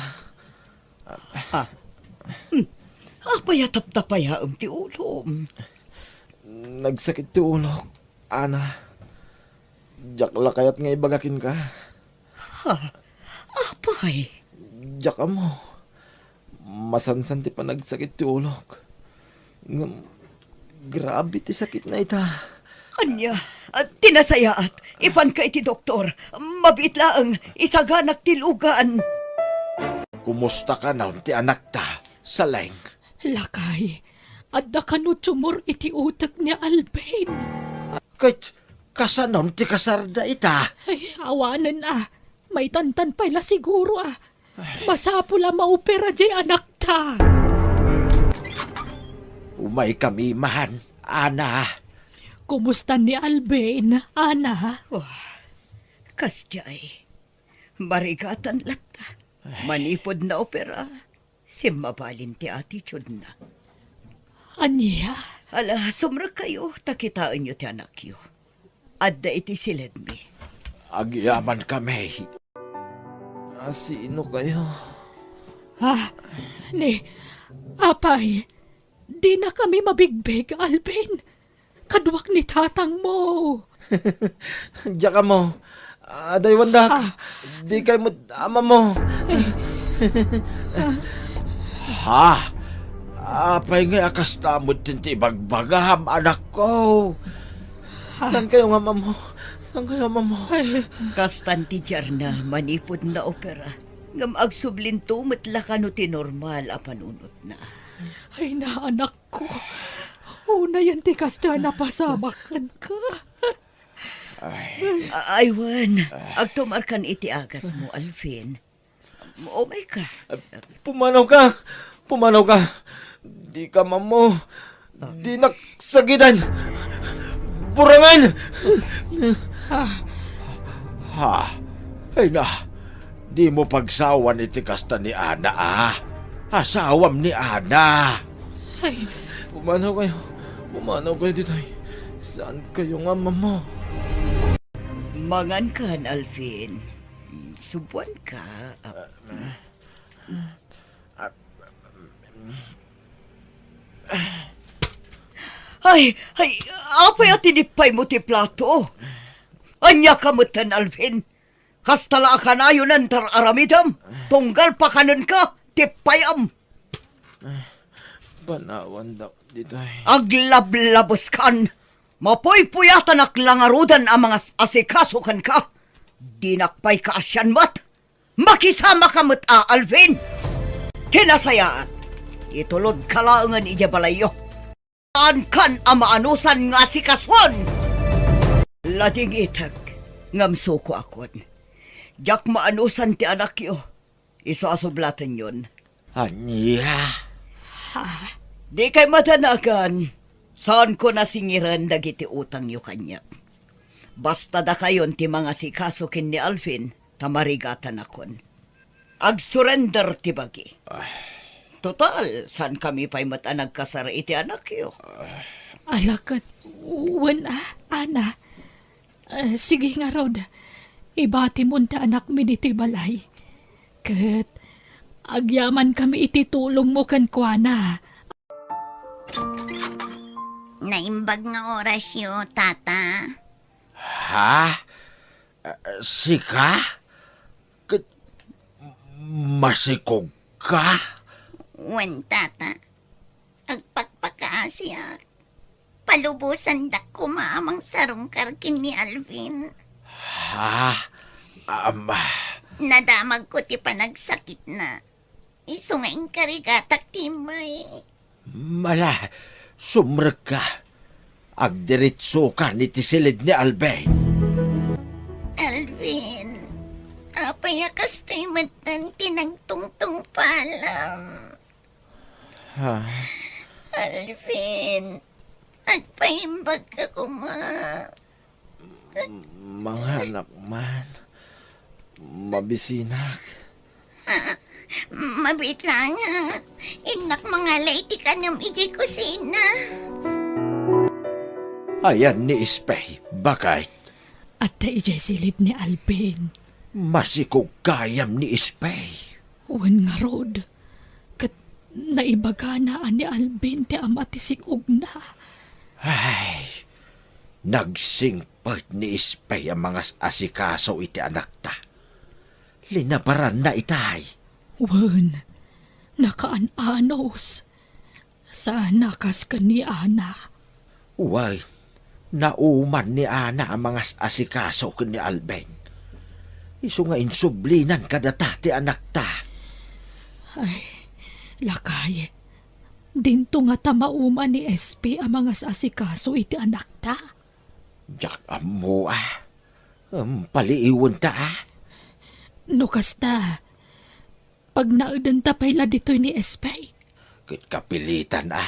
Ah. Hmm. Apay a taptapayaem ti ulom? Nagsakit ti ulok, Ana. Diak la kayat nga ibaga kenka. Ha? Apay? Diak ammo. Masansan ti panagsakit ti ulok. Ngem, grabe ti sakitna ita. Ania? Ah, ti nasayaat, ipanka iti doktor. Mabiit laeng, isaganak ti lugan. Kumusta kanon ti anakta, Saleng? Lakay, adda kano tumor iti utek ni Alvin. Ket kasanon ti kasarda ita? Ay, awanen a. Maitantan pay la siguro a. Masapul a maopera jay anakta. Umaykami man, Ana. Kumusta ni Alvin, Ana? Oh, kasdiay. Marigatan latta. Manipud naopera, simmabalin ti attitude-na. Ania? Ala, sumrekkayo, ta kitaenyo ti anakyo. Adda iti siledmi. Agyamankami. A, sino kayo? Ah, ni, apay, dinakami mabigbig, Alvin. Kaduak ni tatangmo. Diak ammo. Adaywandak. Ah. Dikay met ammo. Ha? Apay ngay a kasta met ti ibagbagam, anakko? Ah. Saan kayo nga ammo? Saan kayo ammo? Ay. Kastan ti diarna manipud naopera. Ngem agsublinto met la kano ti normal a panunotna. Ay, naanak ko. Unayen ti kasta a napasamak kenka. Ay. A-, aywan, agtumarkan iti agasmo, Alvin. Umayka. Pumanawka! Pumanawka! Dika maammo! Dinak sagidan! Burangen! Ha? Ay na, dimo pagsawan iti kasta ni Ana, a? Asawam ni Ana! Ay. Pumanaw kayo. Pumanaw kayo ditoy. Saan kayo nga maammo? Mangan kan, Alvin. Subuan ka. Ay, ay, apay a tinipay mo ti plato? Ania ka metten, Alvin? Kasta la a kanayon ti ar-aramidem, tunggal pakanenka, tippayam. Panawandak ditoy. Aglablabeskan! Mapuypuyatanak la ngaruden a mangas-asikaso kenka. Dinak pay kaasian met. Makisamaka met a, Alvin! Ti nasayaat, itulodka laengen idiay balayyo. Saankan a maanusan nga asikasuen! Ladingitek, ngem sukoakon. Diak maanusan ti anakyo. Isu a sublatenyon. Ania? Ha? Dikay madanagan. Saanko nasingiren dagiti utangyo kaniak. Basta dakayon ti mangasikaso ken ni Alvin, ta marigatanakon. Agsurrender ti bagi. Ah. Total, saankami pay met a nagkasar iti anakyo. Ala ket, wen a, Ana. Eh, sige ngarud, ibatimon ti anakmi ditoy balay. Ket agyamankami iti tulongmo kenkuana. Naimbag nga orasyo, Tata. Ha? Eh, sika? Ket masikogka? Wen, Tata. Agpakpakaasiak. Palubosandak koma a mangsarungkar ken ni Alvin. Ha? Ama. Nadamagko ti panagsakitna. Isu nga inkarigatak ti immay. Ala, sumrekka. Agdiretsokan iti silid ni Alvin. Alvin, apay a kastoy metten ti nagtungtungpalam? Ha? Alvin, agpaimbagka koma. Manganak man. Mabisinak. Ah, mabiit laeng. Innak mangala iti kanem idiay kusina. Ayan ni Espey, baket? Adda idiay silid ni Alvin. Masikog gayam ni Espey. Wen ngarud, ket naibagana a ni Alvin ti ama ti sikogna. Ay, nagsingpet ni Espey a mangas-asikaso iti anakta. Linabaranna itay. Wen, nakaan-anos. Saan a kas ken ni Ana. Wen, nauman ni Ana a mangas-asikaso ken ni Alvin. Isu nga insublinan kadata ti anakta. Ay, lakay, dinto ngata mauman ni Espey a mangas-asikaso iti anakta? Diak ammo a. Em, paliiwenta a. No kasta, pagnaedenta pay la ditoy ni Espey. Ket kapilitan a.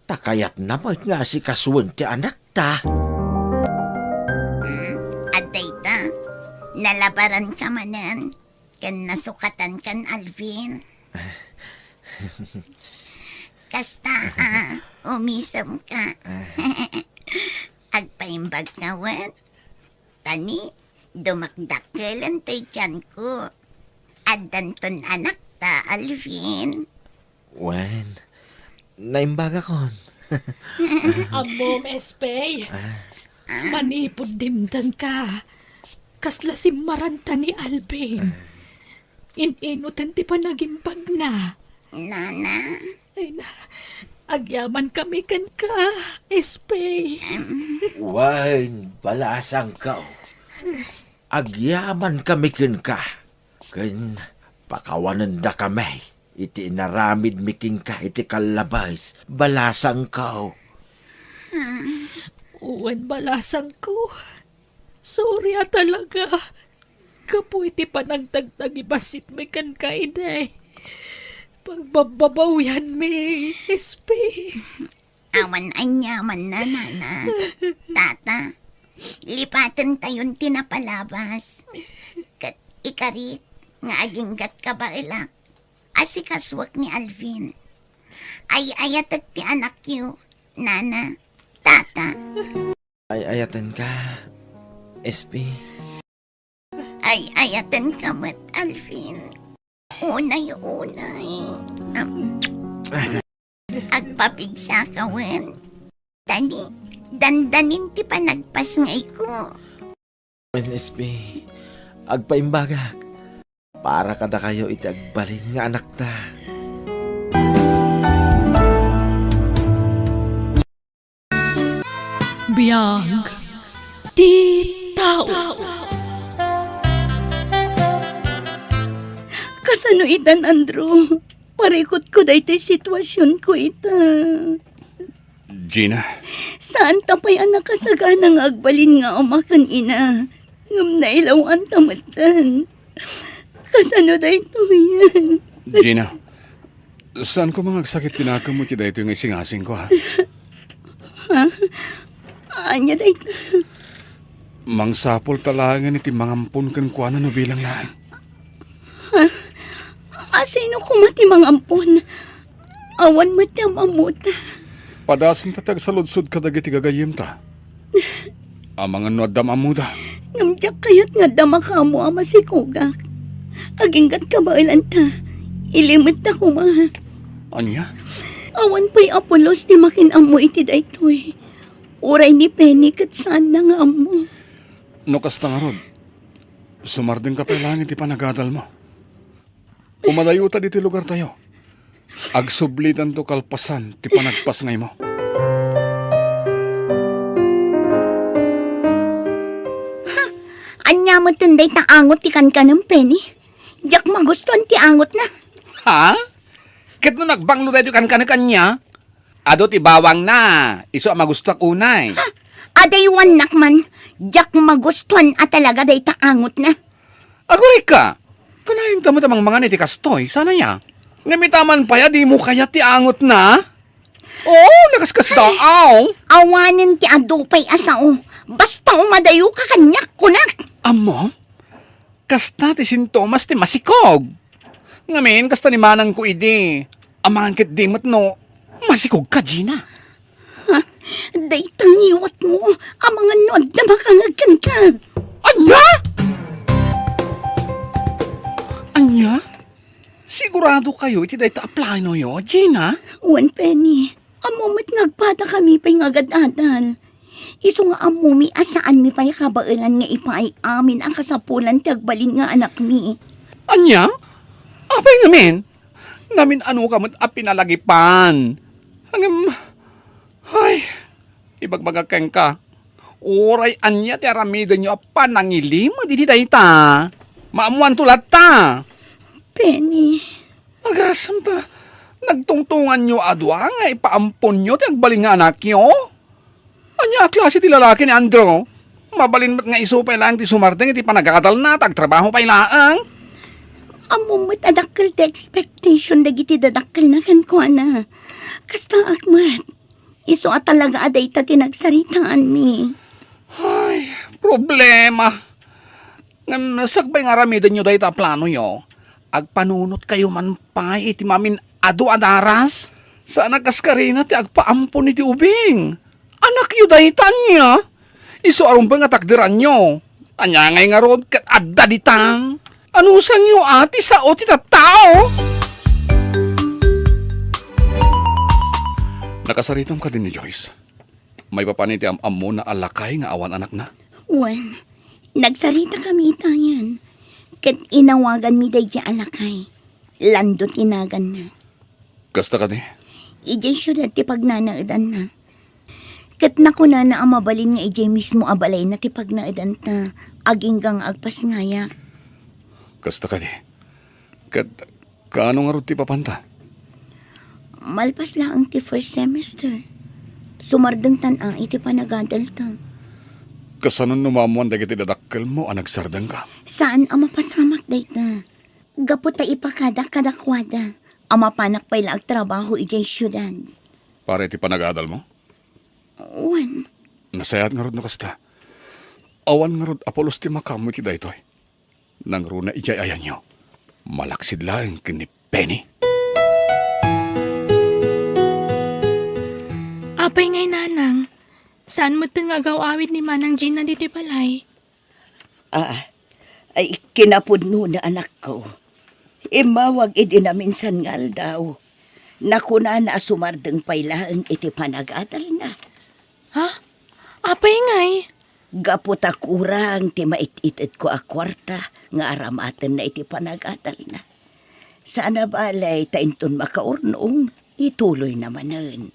Ta kayatna met nga asikasuen ti anakta. Hmm, adda ita. Nalabaranka manen, ken nasukatankan Alvin. Kasta a, umisemka. Agpaimbagka wen. Tani, dumakdakkelen toy tianko. Addanton anakta, Alvin. Wen, naimbagakon. Ammom, Espey. Ah. Manipud dimtengka, kasla simmaranta ni Alvin. Ah. In-inutan ti panagimbagna. Nana. Ay na, agyamankami kenka, Espey. Wen, balasangko. Agyamankami kenka. Ken pakawanendakami iti inaramidmi kenka iti kallabes, balasangko. Wen, balasangko. Sorry a talaga. Gapu iti panagtagtagibasitmi kenka, Inay, pagbabbabawianmi, S P. Awan aniamanna, Nana. Tata, lipatentayon ti napalabas. Ket ikarik nga aginggat kabaelak, asikasuek ni Alvin. Ay-ayatek ti anakyo, Nana, Tata. Ay-ayatenka, S P. Ay-ayatenka met, Alvin. Unay-unay. Am. Agpapigsaka wen. Dani, dandanin ti panagpasngayko. Wen, S P, agpaimbagak para kadakayo iti agbalin nga anakta. Biag ti tao. Kasano itan, Andrew? Parikutko daytoy situasionko ita. Gina. Saanta pay a nakasagana nga agbalin nga ama ken ina. Ngem nailaw-anta metten. Kasano daytoyen? Gina, saanko nga agsakit ti nakemmo iti daytoy nga isingasingko, ha? Ha? Ania dayta? Mangsapulta laengen iti mangampon kenkuana no bilang laeng. Ha? Asino koma ti mangampon? Awan met ti am-ammota. Padasenta ti agsaludsod kadagiti gagayyemta. Amangan no adda am-ammoda. Ngem diak kayat nga adda makaammo a masikogak. Aginggat kabaelanta. Ilimetta koma. Ania? Awan pay a pulos ti makin-ammo iti daytoy. Uray ni Penny ket saanna nga ammo. No kasta ngarud, sumardengka pay laeng iti panagadalmo. Umadayuta ditoy lugartayo. Agsublitanto kalpasan ti panagpasngaymo. Ha? Ania metten dayta angot ti kankanem, Penny? Diak magustuan ti angotna. Ha? Ket no nagbanglo daytoy kankanek, ania? Adu ti bawangna, isu a magustuak unay. Ha? Adaywannak man, diak magustuan a talaga dayta angotna. Agurayka, kanayonta met a mangmangan iti kastoy, saan aya? Ngem ita man pay a dimo kayat ti angotna? Oo, nakaskasdaaw. Awanen ti adu pay a sao, basta umadayoka kaniak, kunak. Ammom? Kasta ti sintomas ti masikog. Ngamin, kasta ni manangko idi, amangan ketdi met no masikogka, Gina. Ha? Dayta ngiwatmo, amangan no adda makangag kenka. Ania? Ania? Siguradokayo iti dayta a planoyo, Gina? Wen, Penny. Ammo met nga agpadakami pay nga agad-adal. Isu nga ammomi a saanmi pay a kabaelan nga ipaay amin a kasapulan ti agbalin nga anakmi. Ania? Apay ngamin? Namin-anoka met a pinalagipan. Ngem, ay, ibagbagak kenka, uray ania ti aramidenyo a panangilimed iti dayta, maammoanto latta. Penny. Agasem ta, nagtungtonganyo a dua nga ipaamponyo ti agbalin nga anakyo? Ania a klase ti lalaki ni Andrew? Mabalin met nga isu pay laeng ti sumardeng iti panagadalna ta agtrabaho pay laeng. Ammom met a dakkel ti expectation dagiti dadakkelna kenkuana. Kastaak met. Isu a talaga a dayta ti nagsaritaanmi. Ay, problema. Ngem sakbay nga aramidenyo dayta a planoyo, agpanunotkayo man pay iti mamin-adu a daras. Saan a kas karina ti agpaampon iti ubing. Anakyo dayta ania? Isu a rumbeng a takderanyo. Ania ngay ngarud ket adda ditan? Anusanyo a ti sao ti tattao? Nakasaritam kadi ni Joyce? Maipapan iti am-ammona a lakay nga awan anakna? Wen, nagsaritakami itayen. Ket inawaganmi daydiay a lakay. Lando ti naganna. Kasta kadi? Idiay siudad ti pagnanaedanna. Ket nakunana a mabalin nga idiay mismo a balayna ti pagnaedanta, agingga nga agpasngayak. Kasta kadi? Ket kaano ngarud ti ipapanta? Malpas laeng ti first semester, sumardengtan a iti panagadalta. Kasano no maammoan dagiti dadak- dakkelmo a nagsardengka. Saan a mapasamak dayta. Gapu ta ipakadak kadakuada a mapanak pay la agtrabaho idiay siudad. Para iti panagadalmo? Wen. Nasayaat ngarud no kasta. Awan ngarud a pulos ti makaammo iti daytoy. Nangruna idiay ayanyo. Malaksid laeng ken ni Penny. Apay ngay, Nanang? Saan metten nga agaw-awid ni Manang Gina ditoy balay? Ah, ay, kinapudnona, anakko. Immawag idi naminsan nga aldaw. Nakunana a sumardeng pay laeng iti panagadalna. Ha? Apay ngay? Gapu ta kurang ti mait-itedko a kuarta nga aramatenna iti panagadalna. Saan a balay ta inton makaurnong, ituloyna manen.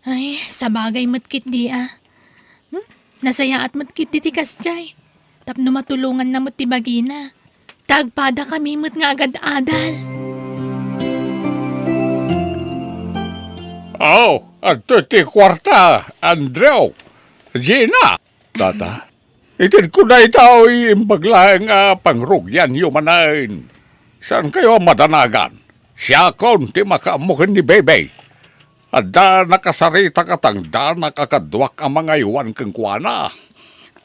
Ay, sabagay met ketdi a. Hmm? Nasayaat met ketdi ti kasdiay. Tapno matulonganna met ti bagina. Ta agpadakami met nga agad-adal. Aw, adtoy ti kuarta, Andrew, Gina. Tata, itedko daytoy imbag laeng a pangrugianyo manen. Saankayo a madanagan. Siakon ti makaammo ken ni Bebe. Adda nakasarita katangdanak a kaduak a mangaywan kenkuana.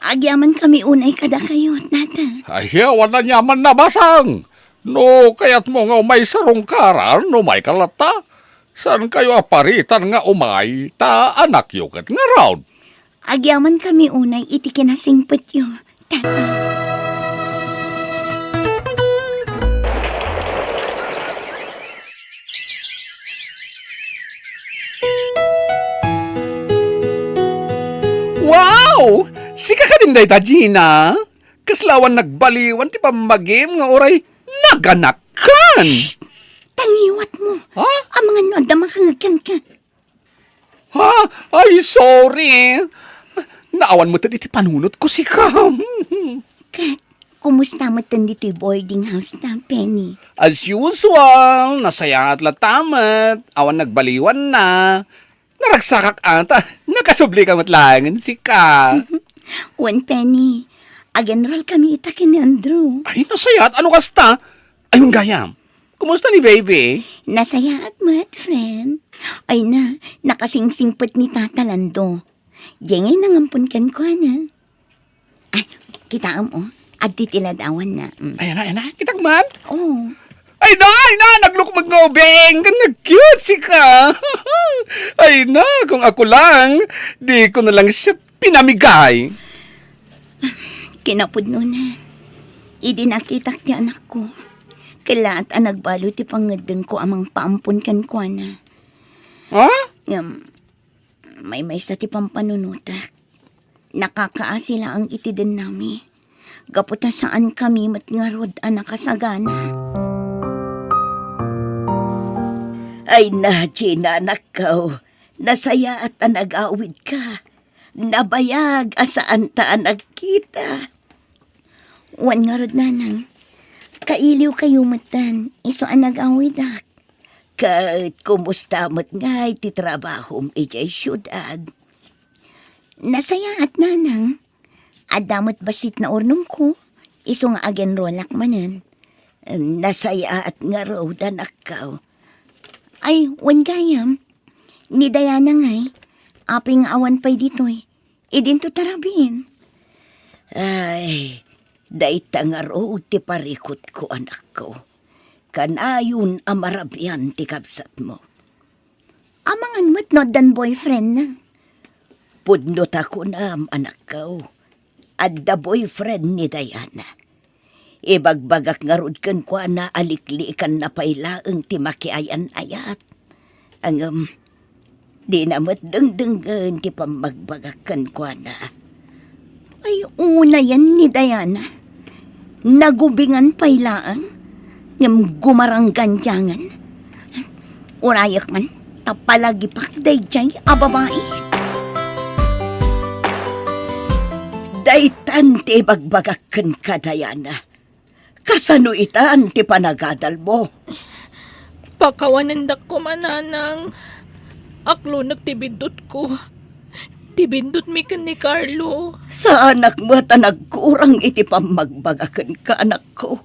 Agyamankami unay kadakayo, Tata. Ay, awan aniaman a basang. No kayatmo nga umay sarungkaran, umayka latta. Saankayo a paritan nga umay, ta anakyo ket ngarud. Agyamankami unay iti kinasingpetyo, Tata. Wow! Sika kadin dayta, Gina? Kasla awan nagbaliwan ti pammagim nga uray naganakan. Shh! Tangiwatmo. Ha? Amangan no adda makangeg kenka. Ha? Ay, sorry. Naawan metten iti panunotko sika. Ket, kumusta metten ditoy boarding house ta, Penny? As usual, nasayaat latta met. Awan nagbaliwanna. Naragsakak ata. Nakasubli ka met laengen, sika. Wen, Penny, ag-enroll kami ita ken ni Andrew. Ay, nasayaat. Ano kasta? Ay, gayam. Kumusta ni Baby? Nasayaat met, friend. Ay na, nakasingsingpet ni Tata Lando. Diay ngay nangampon kenkuana. Ah, kitaem, oh. Addi ti ladawanna. Mm. Ay na, ay na. Kitak man? Oh. Ay na, ay na. Naglukmeg nga ubing. Nag-cute sika. Ay na, kung ako lang, di ko na lang siya pinamigay. Kinapudnona, idi nakitak ti anakko, kellaat a nagbalo ti pangngeddengko a mangpaampon kenkuana. Ha? Ngem, maymaysa ti pampanunotak. Nakakaasi laeng iti dennami. Gapu ta saankami met ngarud a nakasagana. Ay na, Gina, anakko. Nasayaat a nagawidka. Nabayag a saanta a nagkita. Wen ngarud, Nanang, kailiwkayo metten, isu a nagawidak. Ket kumusta met ngay ti trabahom idiay siudad? Nasayaat, Nanang. Adda met bassit naurnongko, isu nga ag-enrollak manen. Nasayaat ngarud, anakko. Ay, wen gayam. Ni Diana ngay, apay nga awan pay ditoy? Idinto tarabin. Ay, dayta ngarud ti parikutko, anakko. Kanayon a marabian ti kabsatmo. Amangan met no addan boyfriendna. Pudno ta kunam, anakko. Adda boyfriend ni Diana. Ibagbagak ngarud kenkuana a liklikanna pay laeng ti makiayan-ayat. Ngem, dina met dengdenggen ti pammagbagak kenkuana. Ay, unayen ni Diana. Nagubingan pay laeng, ngem gumaranggandiangan. Urayek man, ta palagipak daydiay a babai. Daytan ti ibagbagak kenka, Diana. Kasano itan ti panagadalmo? Pakawanendak koma, Nanang. Aklonek ti biddutko. ti bindutmi ken ni Carlo. Saanak met a nagkurang iti pammagbaga kenka, anakko.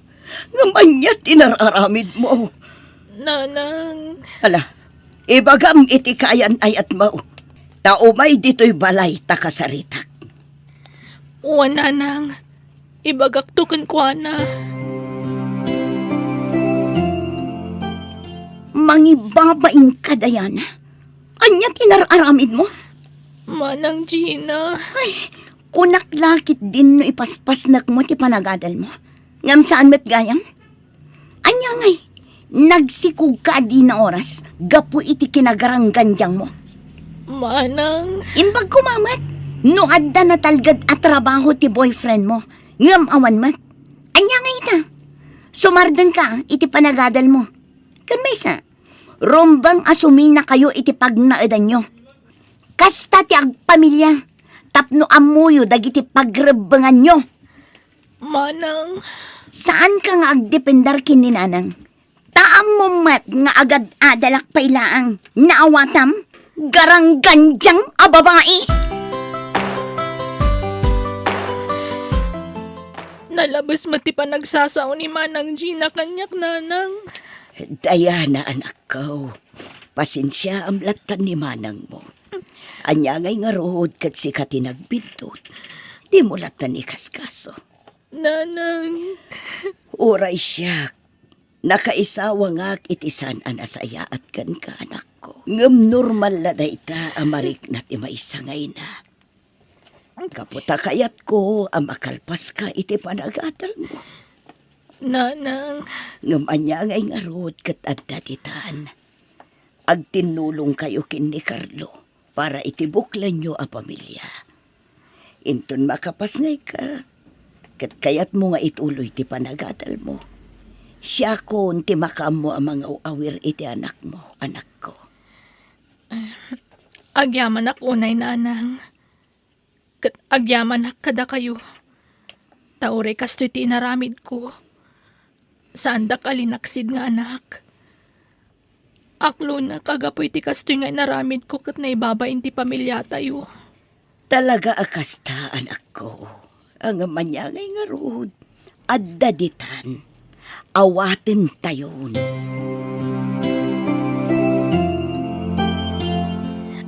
Ngem ania ti nar-aramidmo? Nanang. Ala, ibagam iti kaayan-ayatmo. Ta umay ditoy balay ta kasaritak. Wen, nanang. Ibagakto kenkuana. Mangibabainka, Diana. Ania ti nar-aramidmo? Manang Gina. Ay, kunak la ketdin no ipaspasnekmo ti panagadalmo. Ngem saan met gayam? Ania ngay, nagsikogka a dina oras gapu iti kinagaranggandiangmo? Manang. Imbag koma met, no adda natalged a trabaho ti boyfriendmo, ngem awan met. Ania ngay ita? Sumardengka iti panagadalmo. Ken maysa, rumbeng a suminakayo iti pagnaedanyo. Kasta ti agpamilia, tapno ammoyo dagiti pagrebbenganyo. Manang. Saanka nga agdependar ken ni nanang. Ta ammom met nga agad-adalak pay laeng. Naawatam? Garanggandiang a babai! Nalabes met ti panagsasao ni Manang Gina kaniak, nanang. Diana, anakko, pasensiaam lattan ni manangmo. Ania ngay ngarud ket sika ti nagbindut, dimo lattan ikaskaso. Nanang. Uray siak, nakaisawangak iti saan a nasayaat kenka, anakko. Ngem normal la dayta a marikna ti maysa nga ina. Gapu ta kayatko a makalpaska iti panagadalmo. Nanang. Ngem ania ngay ngarud ket adda ditan? Agtinnulongkayo ken ni Carlo para iti buklanyo a pamilia. Inton makapasngayka, ket kayatmo nga ituloy ti panagadalmo, siakon ti makaammo a mangaw-awir iti anakmo, anakko. Agyamanak unay, nanang. Ket agyamanak kadakayo. Ta uray kastoy ti inaramidko, saandak a linaksid nga anak. Aklonek a gapu iti kastoy nga inaramidko ket naibabain ti pamiliatayo. Talaga a kasta, anakko. Ngem ania ngay ngarud, adda ditan. Awatentayon.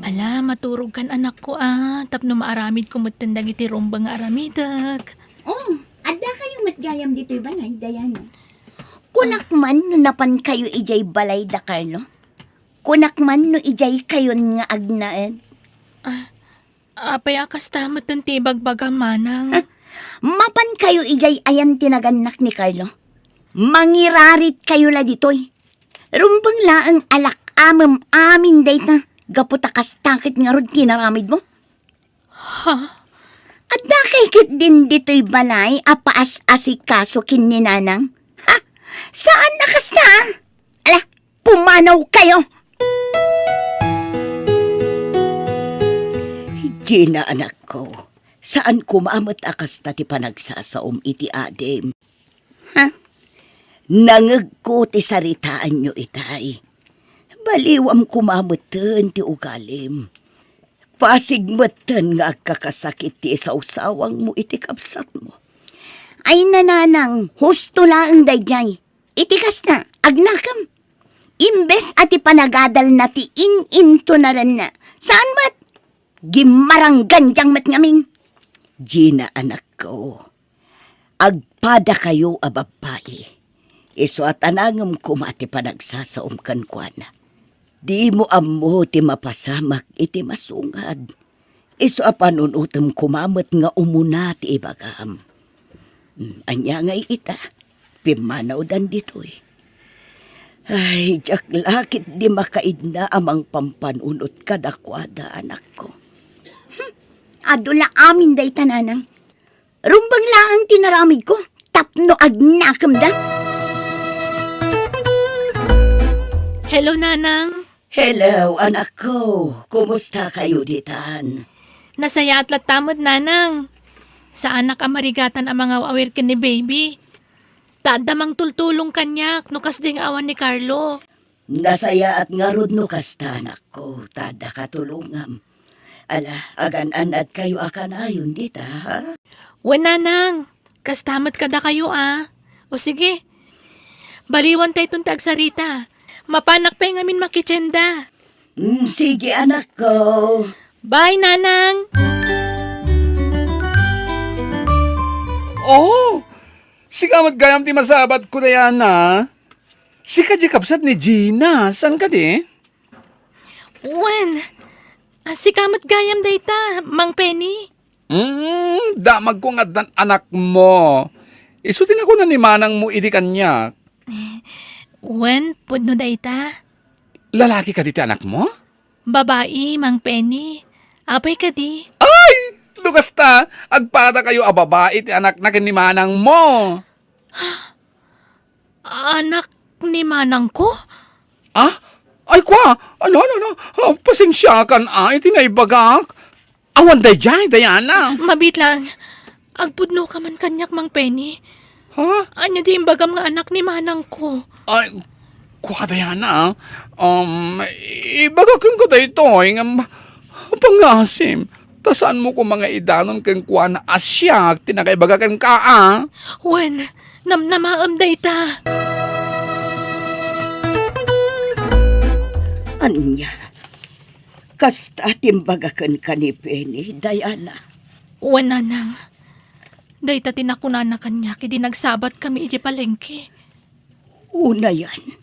Ala, maturogkan, anakko, a, tapno maaramidko metten dagiti rumbeng nga aramidek. Oh, addakayo met gayam ditoy balay, Diana. Kunak man no napankayo idiay balay da Carlo? Kunak man no idiay kayon nga agnaed? Ah, apay a kasta metten ti ibagbagam, manang? Mapankayo idiay ayan ti nagannak ni Carlo? Mangiraritkayo la ditoy. Rumbeng laeng a lak-amem amin dayta, gapu ta kasta ket ngarud ti inaramidmo. Ha? Addakay ketdin ditoy balay a paas-asikaso ken ni nanang? Ha? Saan a kasta, a? Ala, pumanawkayo! Gina, anakko, saan koma met a kasta ti panagsasaom iti adim. Ha? Nangegko ti saritaanyo itay. Baliwam koma metten ti ugalim. Pasig metten nga agkakasakit ti isawsawangmo iti kabsatmo. Ay, nanang, husto laeng daydiay. Iti kasta, agnakem. Imbes a ti panagadalna ti in-intonaranna, saan met? Gimmaranggandiang met ngamin. Gina, anakko, agpadakayo a babbai. Isu a tanangem koma ti panagsasaom kenkuana. Dimo ammo ti mapasamak iti masungad. Isu a panunotem koma met nga umuna ti ibagam. Hmm, ania ngay ita? Pimmanawdan ditoy. Ay, diak la ketdi makaidna a mangpampanunot kadakuada, anakko. Hmm, adu la amin dayta, nanang. Rumbeng laeng ti naramidko tapno agnakemda. Hello, nanang. Hello, anakko. Kumusta kayo ditan? Nasayaat latta met, nanang. Saanak a marigatan a mangaw-awir ken ni baby. Ta adda mangtultulong kaniak no kasdi nga awan ni Carlo. Nasayaat ngarud no kasta, anakko, ta adda katulongam. Ala, agan-annadkayo a kanayon dita, ha? Wen, nanang. Kasta met kadakayo, a. O sige. Baliwantayton ti agsarita. Mapanak pay ngamin makitienda. Mm, sige, anakko. Bye, nanang. Oh, sika met gayam ti masabatko, Diana. Sika di kabsat ni Gina. Saan kadi? Wen, a, sika met gayam dayta, Mang Penny. Mm, damagko nga addan anakmo. Isu ti nakuna ni manangmo idi kaniak. Wen, pudno dayta. Lalaki kadi ti anakmo? Babai, Mang Penny. Apay kadi? Ay! No kasta, agpadakayo a babai ti anakna ken ni manangmo. Anak ni manangko? Ah? Ay, kwa! Ano, ano, ano? Ah, pasensiakan, a, iti naibagak. Awan daydiay, Diana. Mabiit lang. Agpudnoka man kaniak, Mang Penny. Ha? Ania di imbagam nga anak ni manangko? Ay, kwa, Diana, a. Um, ibaga kenka daytoy, ngem pangngasim. Ta saanmo koma nga idanon kenkuana a siak ti nakaibaga kenka, a? Wen, namnamaem dayta. Ania? Kasta ti imbaga kenka ni Penny, Diana? Wen, nanang. Dayta ti nakunana kaniak idi nagsabatkami idiay palengke. Unayen,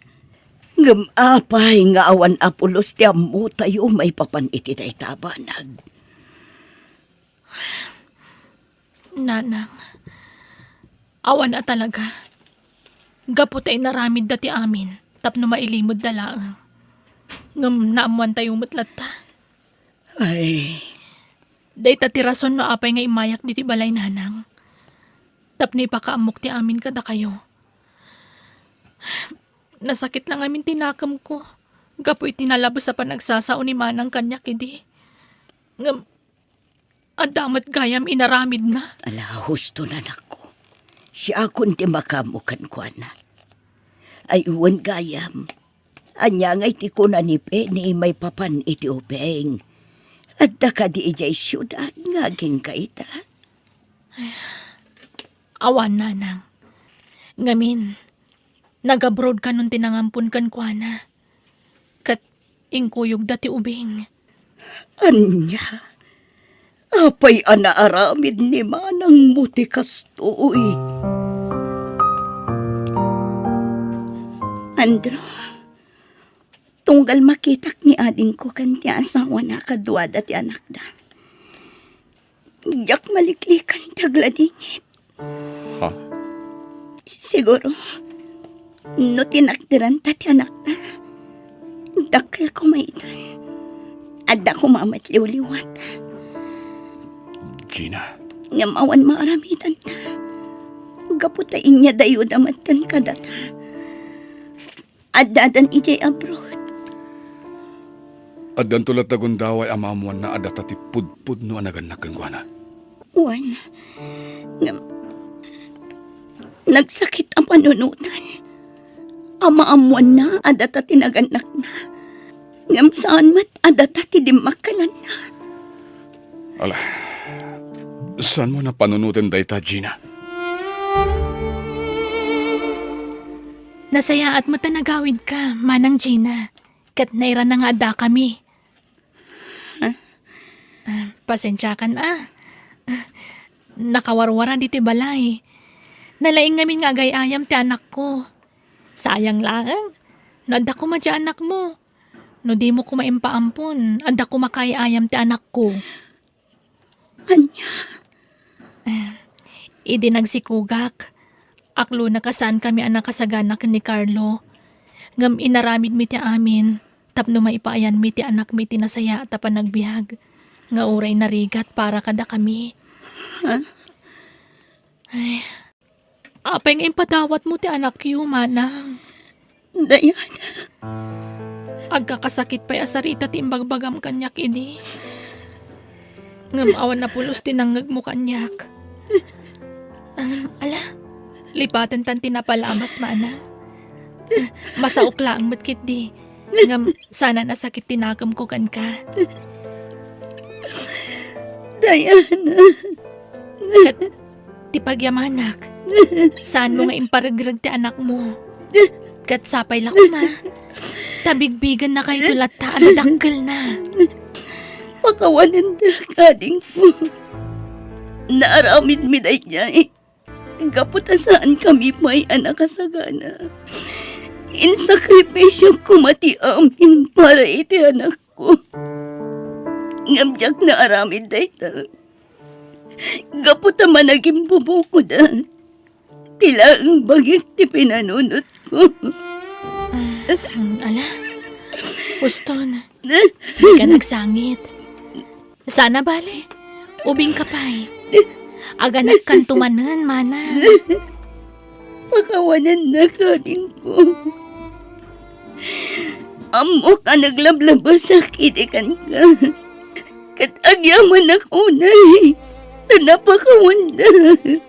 ngem apay nga awan a pulos ti ammotayo maipapan iti dayta a banag? Nanang, awan a talaga. Gapu ta inaramidda ti amin tapno mailimedda laeng. Ngem naammoantayo met latta. Ay. Dayta ti rason no apay nga immayak ditoy balay, nanang. Tapno ipakaammok ti amin kadakayo. Nasakit lang ngamin ti nakemko gapu iti nalabes a panagsasao ni manang kaniak idi. Ngem adda met gayam inaramidna. Ala, husto, anakko. Siakon ti makaammo kenkuana. Ay, wen gayam. Ania ngay ti kuna ni Penny maipapan iti ubing? Adda kadi idiay siudad nga agingga ita? Awan, nanang. Ngamin, nag-abroad kanon ti nangampon kenkuana. Ket inkuyogda ti ubing. Ania? Apay a naaramid ni manangmo ti kastoy? Andrew, tunggal makitak ni adingko ken ti asawana, kaduada ti anakda. Diak maliklikan ti agladingit. Ha? Siguro, no tinakderanta ti anakta, dakkel koma itan. Adda koma met liwliwat. Gina. Ngem awan maaramidanta. Gapu ta inyadayuda metten kadata. Addadan idiay abroad. Addanto latta gundaway a maammoanna a data ti pudpudno a nagannak kenkuana. Wen, ngem nagsakit a panunotan a maammoanna a data ti nagannakna. Ngem saan met a data ti dimmakkelanna. Ala, saanmo a panunoten dayta, Gina? Nasayaat met a nagawidka, Manang Gina, ket nairana nga addakami. Ah, pasensiakan a. Nakawarwara ditoy balay. Nalaing ngamin nga agay-ayam ti anakko. Sayang laeng, no adda koma diay anakmo. No dimo koma impaampon, adda koma kaay-ayam ti anakko. Ania? Eh, idi nagsikogak, aklonak a saankami a nakasagana ken ni Carlo. Ngem inaramidmi ti amin tapno maipaayanmi ti anakmi iti nasayaat a panagbiag nga uray narigat para kadakami. Ha? Ay, apay nga impadawatmo ti anakyo, manang? Diana. Agkakasakit pay a sarita ti imbagbagam kaniak idi. Ngem awan a pulos ti nangngegmo kaniak. Ala, lipatentan ti napalabas, manang. Masaok laeng met ketdi. Ngem saanan a sakit ti nakemko kenka. Diana. Ket ti pagyamanak, saanmo nga imparegreg ti anakmo. Ket sapay la koma, ta bigbigennakayto latta a dadakkelna. Pakawanendak, adingko. Naaramidmi daydiay gapu ta saankami pay a nakasagana. Insakripisiok koma ti amin para iti anakko. Ngem diak naaramid dayta gapu ta managimbubukodak. Ti laeng bagik ti pinanunotko. Ah, mm, ala, Uston, dika nagsangit. Saan a bale, ubingka pay. Aganakkanto manen, manang. Pakawanennak, adingko. Ammok a naglablabasak idi kenka. Ket agyamanak unay ta napakawandak.